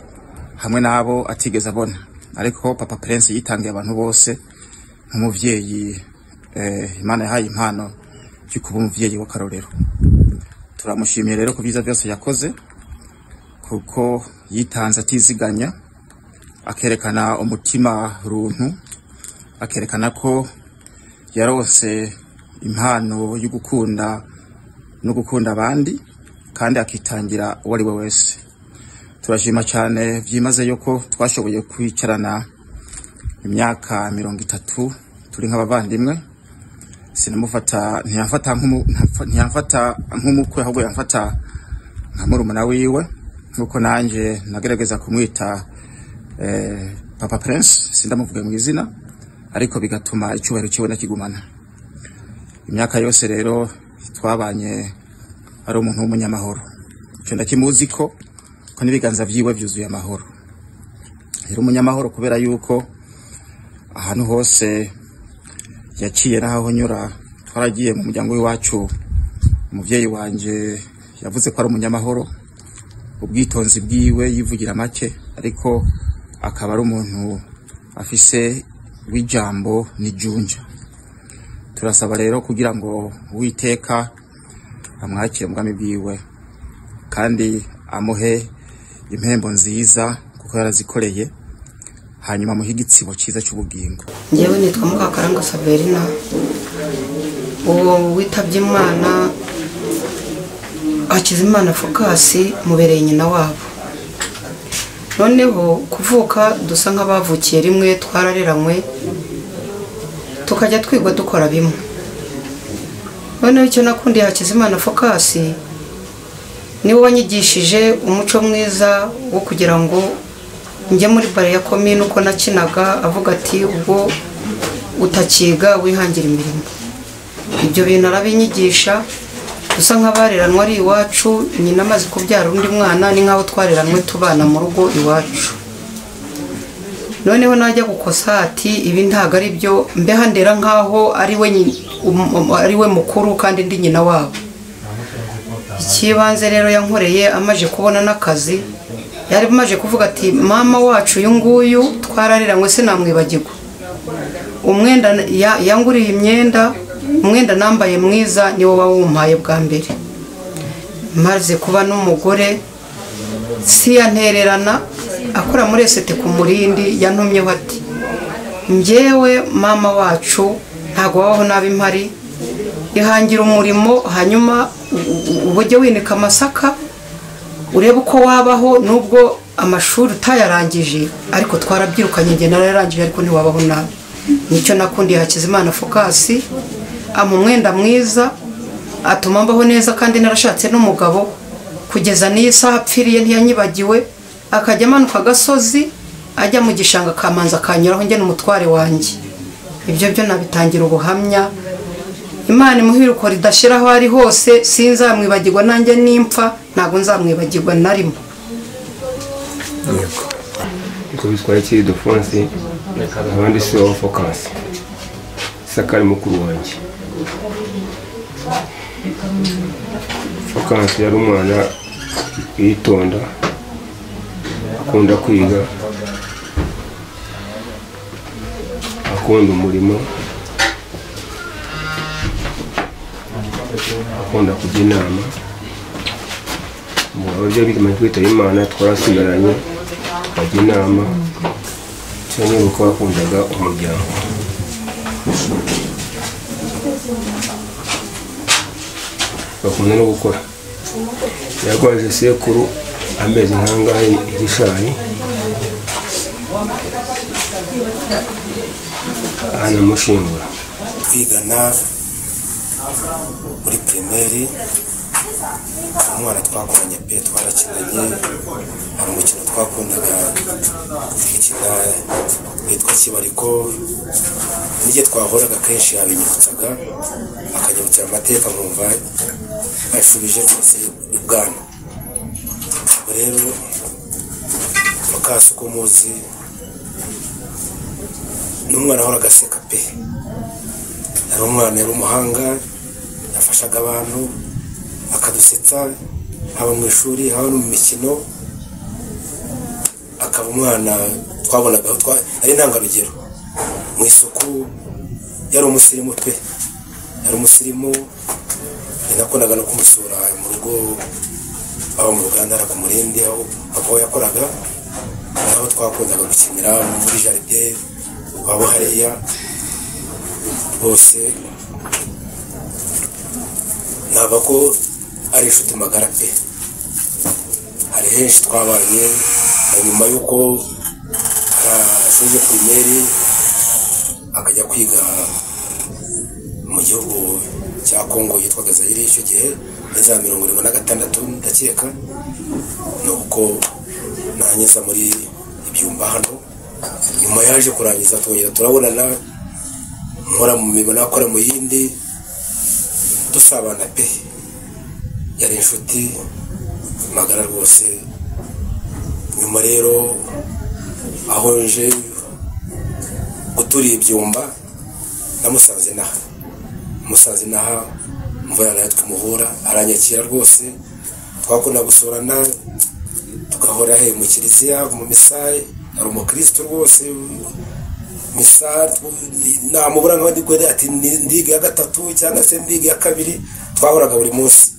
hamwe n'abo atigeze abona, ariko Papa Prince yitangiye abantu bose nk'umuvyeyi Imana yahaye impano yo kuba umuvyeyi w'akarorero. Turamushimiye rero ku byiza byose yakoze, kuko yitanze atiziganya, akerekana umutima runtu, akerekana ko yarose impano yo gukunda no gukunda abandi, kandi akitangira uwo ari we wese. Turashima cyane byimazeyo ko twashoboye kwicarana imyaka 30 turi nk'abavandimwe. Sinamufata, ntiyamfata nk'umukwe, ahubwo yamfata nka murumuna wiwe, nkuko nanjye nagerageza kumwita Papa Prince, sindamuvuge mu izina, ariko bigatuma icyubahiro cyiwe nakigumana. Imyaka yose rero twabanye ari umuntu w'umunyamahoro, icyo ndakimuzi ko n'ibiganza byiwe byuzuye amahoro. Rero umunyamahoro kubera yuko ahantu hose yaciye n'aho nyura, twaragiye mu muryango w'iwacu, umuvyeyi wanje yavuze ko ari umunyamahoro, ubwitonzi bwiwe yivugira make, ariko akaba ari umuntu afise w'ijambo n'ijunja. Turasaba rero kugira ngo Uwiteka amwakire mu bwami bwiwe, kandi amuhe impembo nziza kuko yarazikoreye, hanyuma amuhe igitsibo cyiza cy'ubugingo. Njyewe nitwa Mukakarangwa Saverina, uwo witabye Imana Hakizimana Focus mubereye nyina wabo. Noneho kuvuka dusa nk'abavukiye rimwe, twarareranywe, tukajya twigwa dukora bimwe. Noneho icyo nakundiye Hakizimana Focus, niwe wanyigishije umuco mwiza wo kugira ngo njye muri bare ya komine uko nakinaga, avuga ati ubwo utakiga wihangira imirimo. Ibyo bintu arabinyigisha, dusa nk'abareranwe ari iwacu. Nyina amaze kubyara undi mwana ni nk'aho twareranwe tubana mu rugo iwacu. Noneho najya gukosa ati ibi ntago ari byo, mbeha ndera nkaho ari we mukuru kandi ndi nyina wabo. Ikibanze rero yankoreye amaje kubona n'akazi, yari amaje kuvuga ati mama wacu uyu nguyu twarareranywe sinamwibagirwa. Umwenda yanguriye imyenda, umwenda nambaye mwiza niwo wawumpaye bwa mbere. Maze kuba n'umugore siyantererana, akora muri esete ku Murindi, yantumyeho ati njyewe mama wacu ntago wabaho nabi mpari, ihangira umurimo hanyuma ubujye winika amasaka urebe uko wabaho, nubwo amashuri utayarangije ariko twarabyirukanye njye nararangije ariko ntiwabaho nabi. Nicyo nakundiye Hakizimana Focus, ampa umwenda mwiza atuma mbaho neza kandi narashatse n'umugabo kugeza n'iyi saha apfiriye ntiyanyibagiwe. Akajya amanuka agasozi ajya mu gishanga kamanza akanyuraho njye n'umutware wanjye. Ibyo byo nabitangira ubuhamya. Imana imuhiruko ridashira aho ari hose, sinzamwibagirwa nanjye nimpfa ntago nzamwibagirwa narimo. Yego. Nko bitwaye kiri Ildefonse abandi si wa Focus. Sakari mukuru wanjye. Focus yari umwana yitonda, akunda kwiga, akunda umurimo, akunda kujya inama. Mu buryo bw'imana kwitaba Imana twarasigaranye bajya inama, cyane uko bakundaga umuryango. Bakunda no gukora. Yarwaje sekuru amezi nkangahe igishari anamushingura. Twigana muri primaire, umwana twakoranye pe, twarakinanye. Hari umukino twakundaga gukina witwa Kibariko, n'igihe twahoraga kenshi yabinyibutsaga, akanyibutsa amateka nkumva ashubije rwose ibwana. Rero Focus uko muzi n'umwana ahoraga aseka pe, yari umwana, yari umuhanga, yafashaga abantu akadusetsa, haba mu ishuri haba no mu mikino, akaba umwana twabonaga ari intangarugero mu isuku. Yari umusirimu pe, yari umusirimu. Nakundaga no kumusura mu rugo, aba mu ruganda ku Murindi aho aho yakoraga, aho twakundaga gukinira muri jardin wabo hariya bose. Naba ko ari inshuti magara pe, hari henshi twabanye. Nyuma y'uko asoje primaire akajya kwiga mu gihugu cya Kongo yitwaga Zaire icyo gihe muri za 76 ndakeka, nuko nanyeza muri ibyumba hano. Nyuma yaje kurangiza twongera turabonana, nkora mu mirimo nakora mu yindi, dusabana pe. Yari inshuti magara rwose. Nyuma rero aho nje guturiye ibyumba namusanze naha, musanze naha mvura nayo tumuhura aranyakira rwose. Twakunda gusurana tugahora he mu kiliziya mu misa, ari umukristo rwose. Misa namubura nk'abandi kwere ati ndiga ya gatatu cyangwa se ndiga ya kabiri, twahoraga buri munsi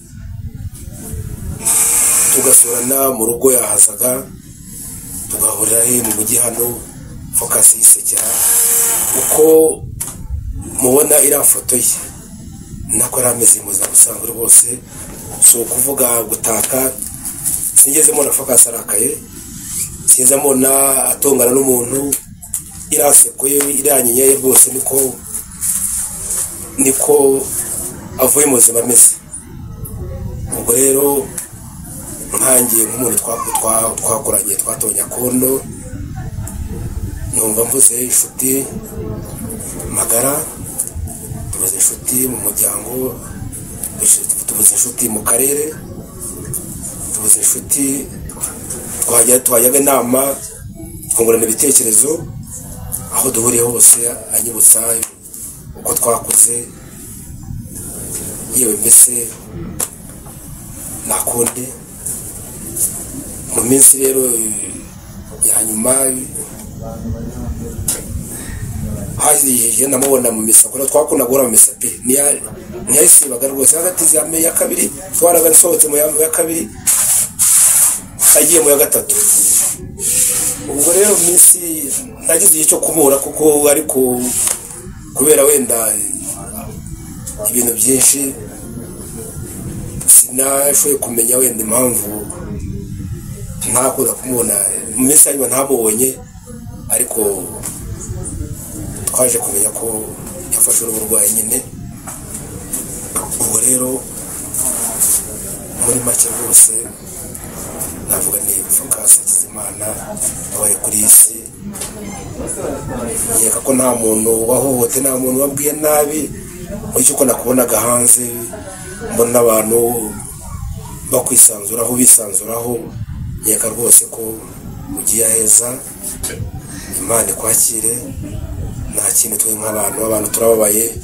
tugasurana mu rugo yahazaga, tugahurira he mu mujyi hano. Focus yisekera uko mubona iriya foto ye nako yari ameze muza busanzwe rwose, si ukuvuga gutaka. Sinigeze mbona Focus arakaye, sinigeze mbona atongana n'umuntu, iriya seko ye iriya nyinya ye rwose niko avuye mu buzima ameze. Ubwo rero nkangiye nk'umuntu twakoranye twatonya kondo, Numva mvuze inshuti magara, tubuze inshuti mu muryango, tubuze inshuti mu karere, tubuze inshuti twajyaga inama, twungurana ibitekerezo aho duhuriye hose, anyibutsa uko twakuze, yewe mbese nakundi. Mu minsi rero ya nyuma haziye namubona mu misa, kuko twakunda guhura mu misa pe, ntiyayisibaga rwose. Hagati ya ya kabiri twaraga nsohotse mu ya kabiri agiye mu ya gatatu. Ubwo rero mu minsi nagize igihe cyo kumura, kuko ariko kubera wenda ibintu byinshi sinashoboye kumenya wenda impamvu ntakunda kumubona. Mu minsi ya nyuma ntamubonye, ariko twaje kumenya ko yafashwe n'uburwayi nyine. Ubwo rero muri make rwose navuga ni Phocas Hakizimana wabaye kuri iyi si. Nkeka ko nta muntu wahohote, nta muntu wabwiye nabi. Uretse uko nakubonaga hanze, mbona abantu bakwisanzuraho bisanzuraho, nkeka rwose ko ugiye aheza. Imana ikwakire. Nta kintu twe nk'abantu, abantu turababaye,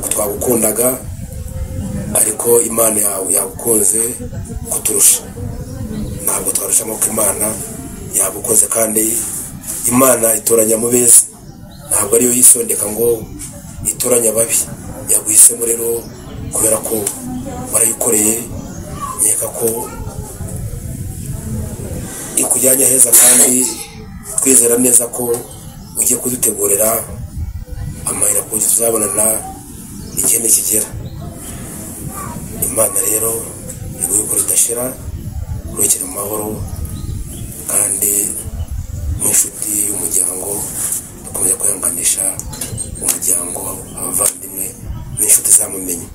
twagukundaga, ariko Imana yawe yagukunze kuturusha. Ntabwo twarusha amaboko Imana yagukoze, kandi Imana itoranya mu beza, ntabwo ariyo yisondeka ngo itoranya ababi. Yaguhisemo rero kubera ko warayikoreye, nkeka ko ikujyanye heza, kandi twizera neza ko ugiye kudutegurira amahera kuko tuzabonana igihe nikigera. Imana rero iguhe ridashira, uruhukire mu mahoro, kandi nk'inshuti y'umuryango dukomeza kwihanganisha umuryango, abavandimwe n'inshuti zamumenye.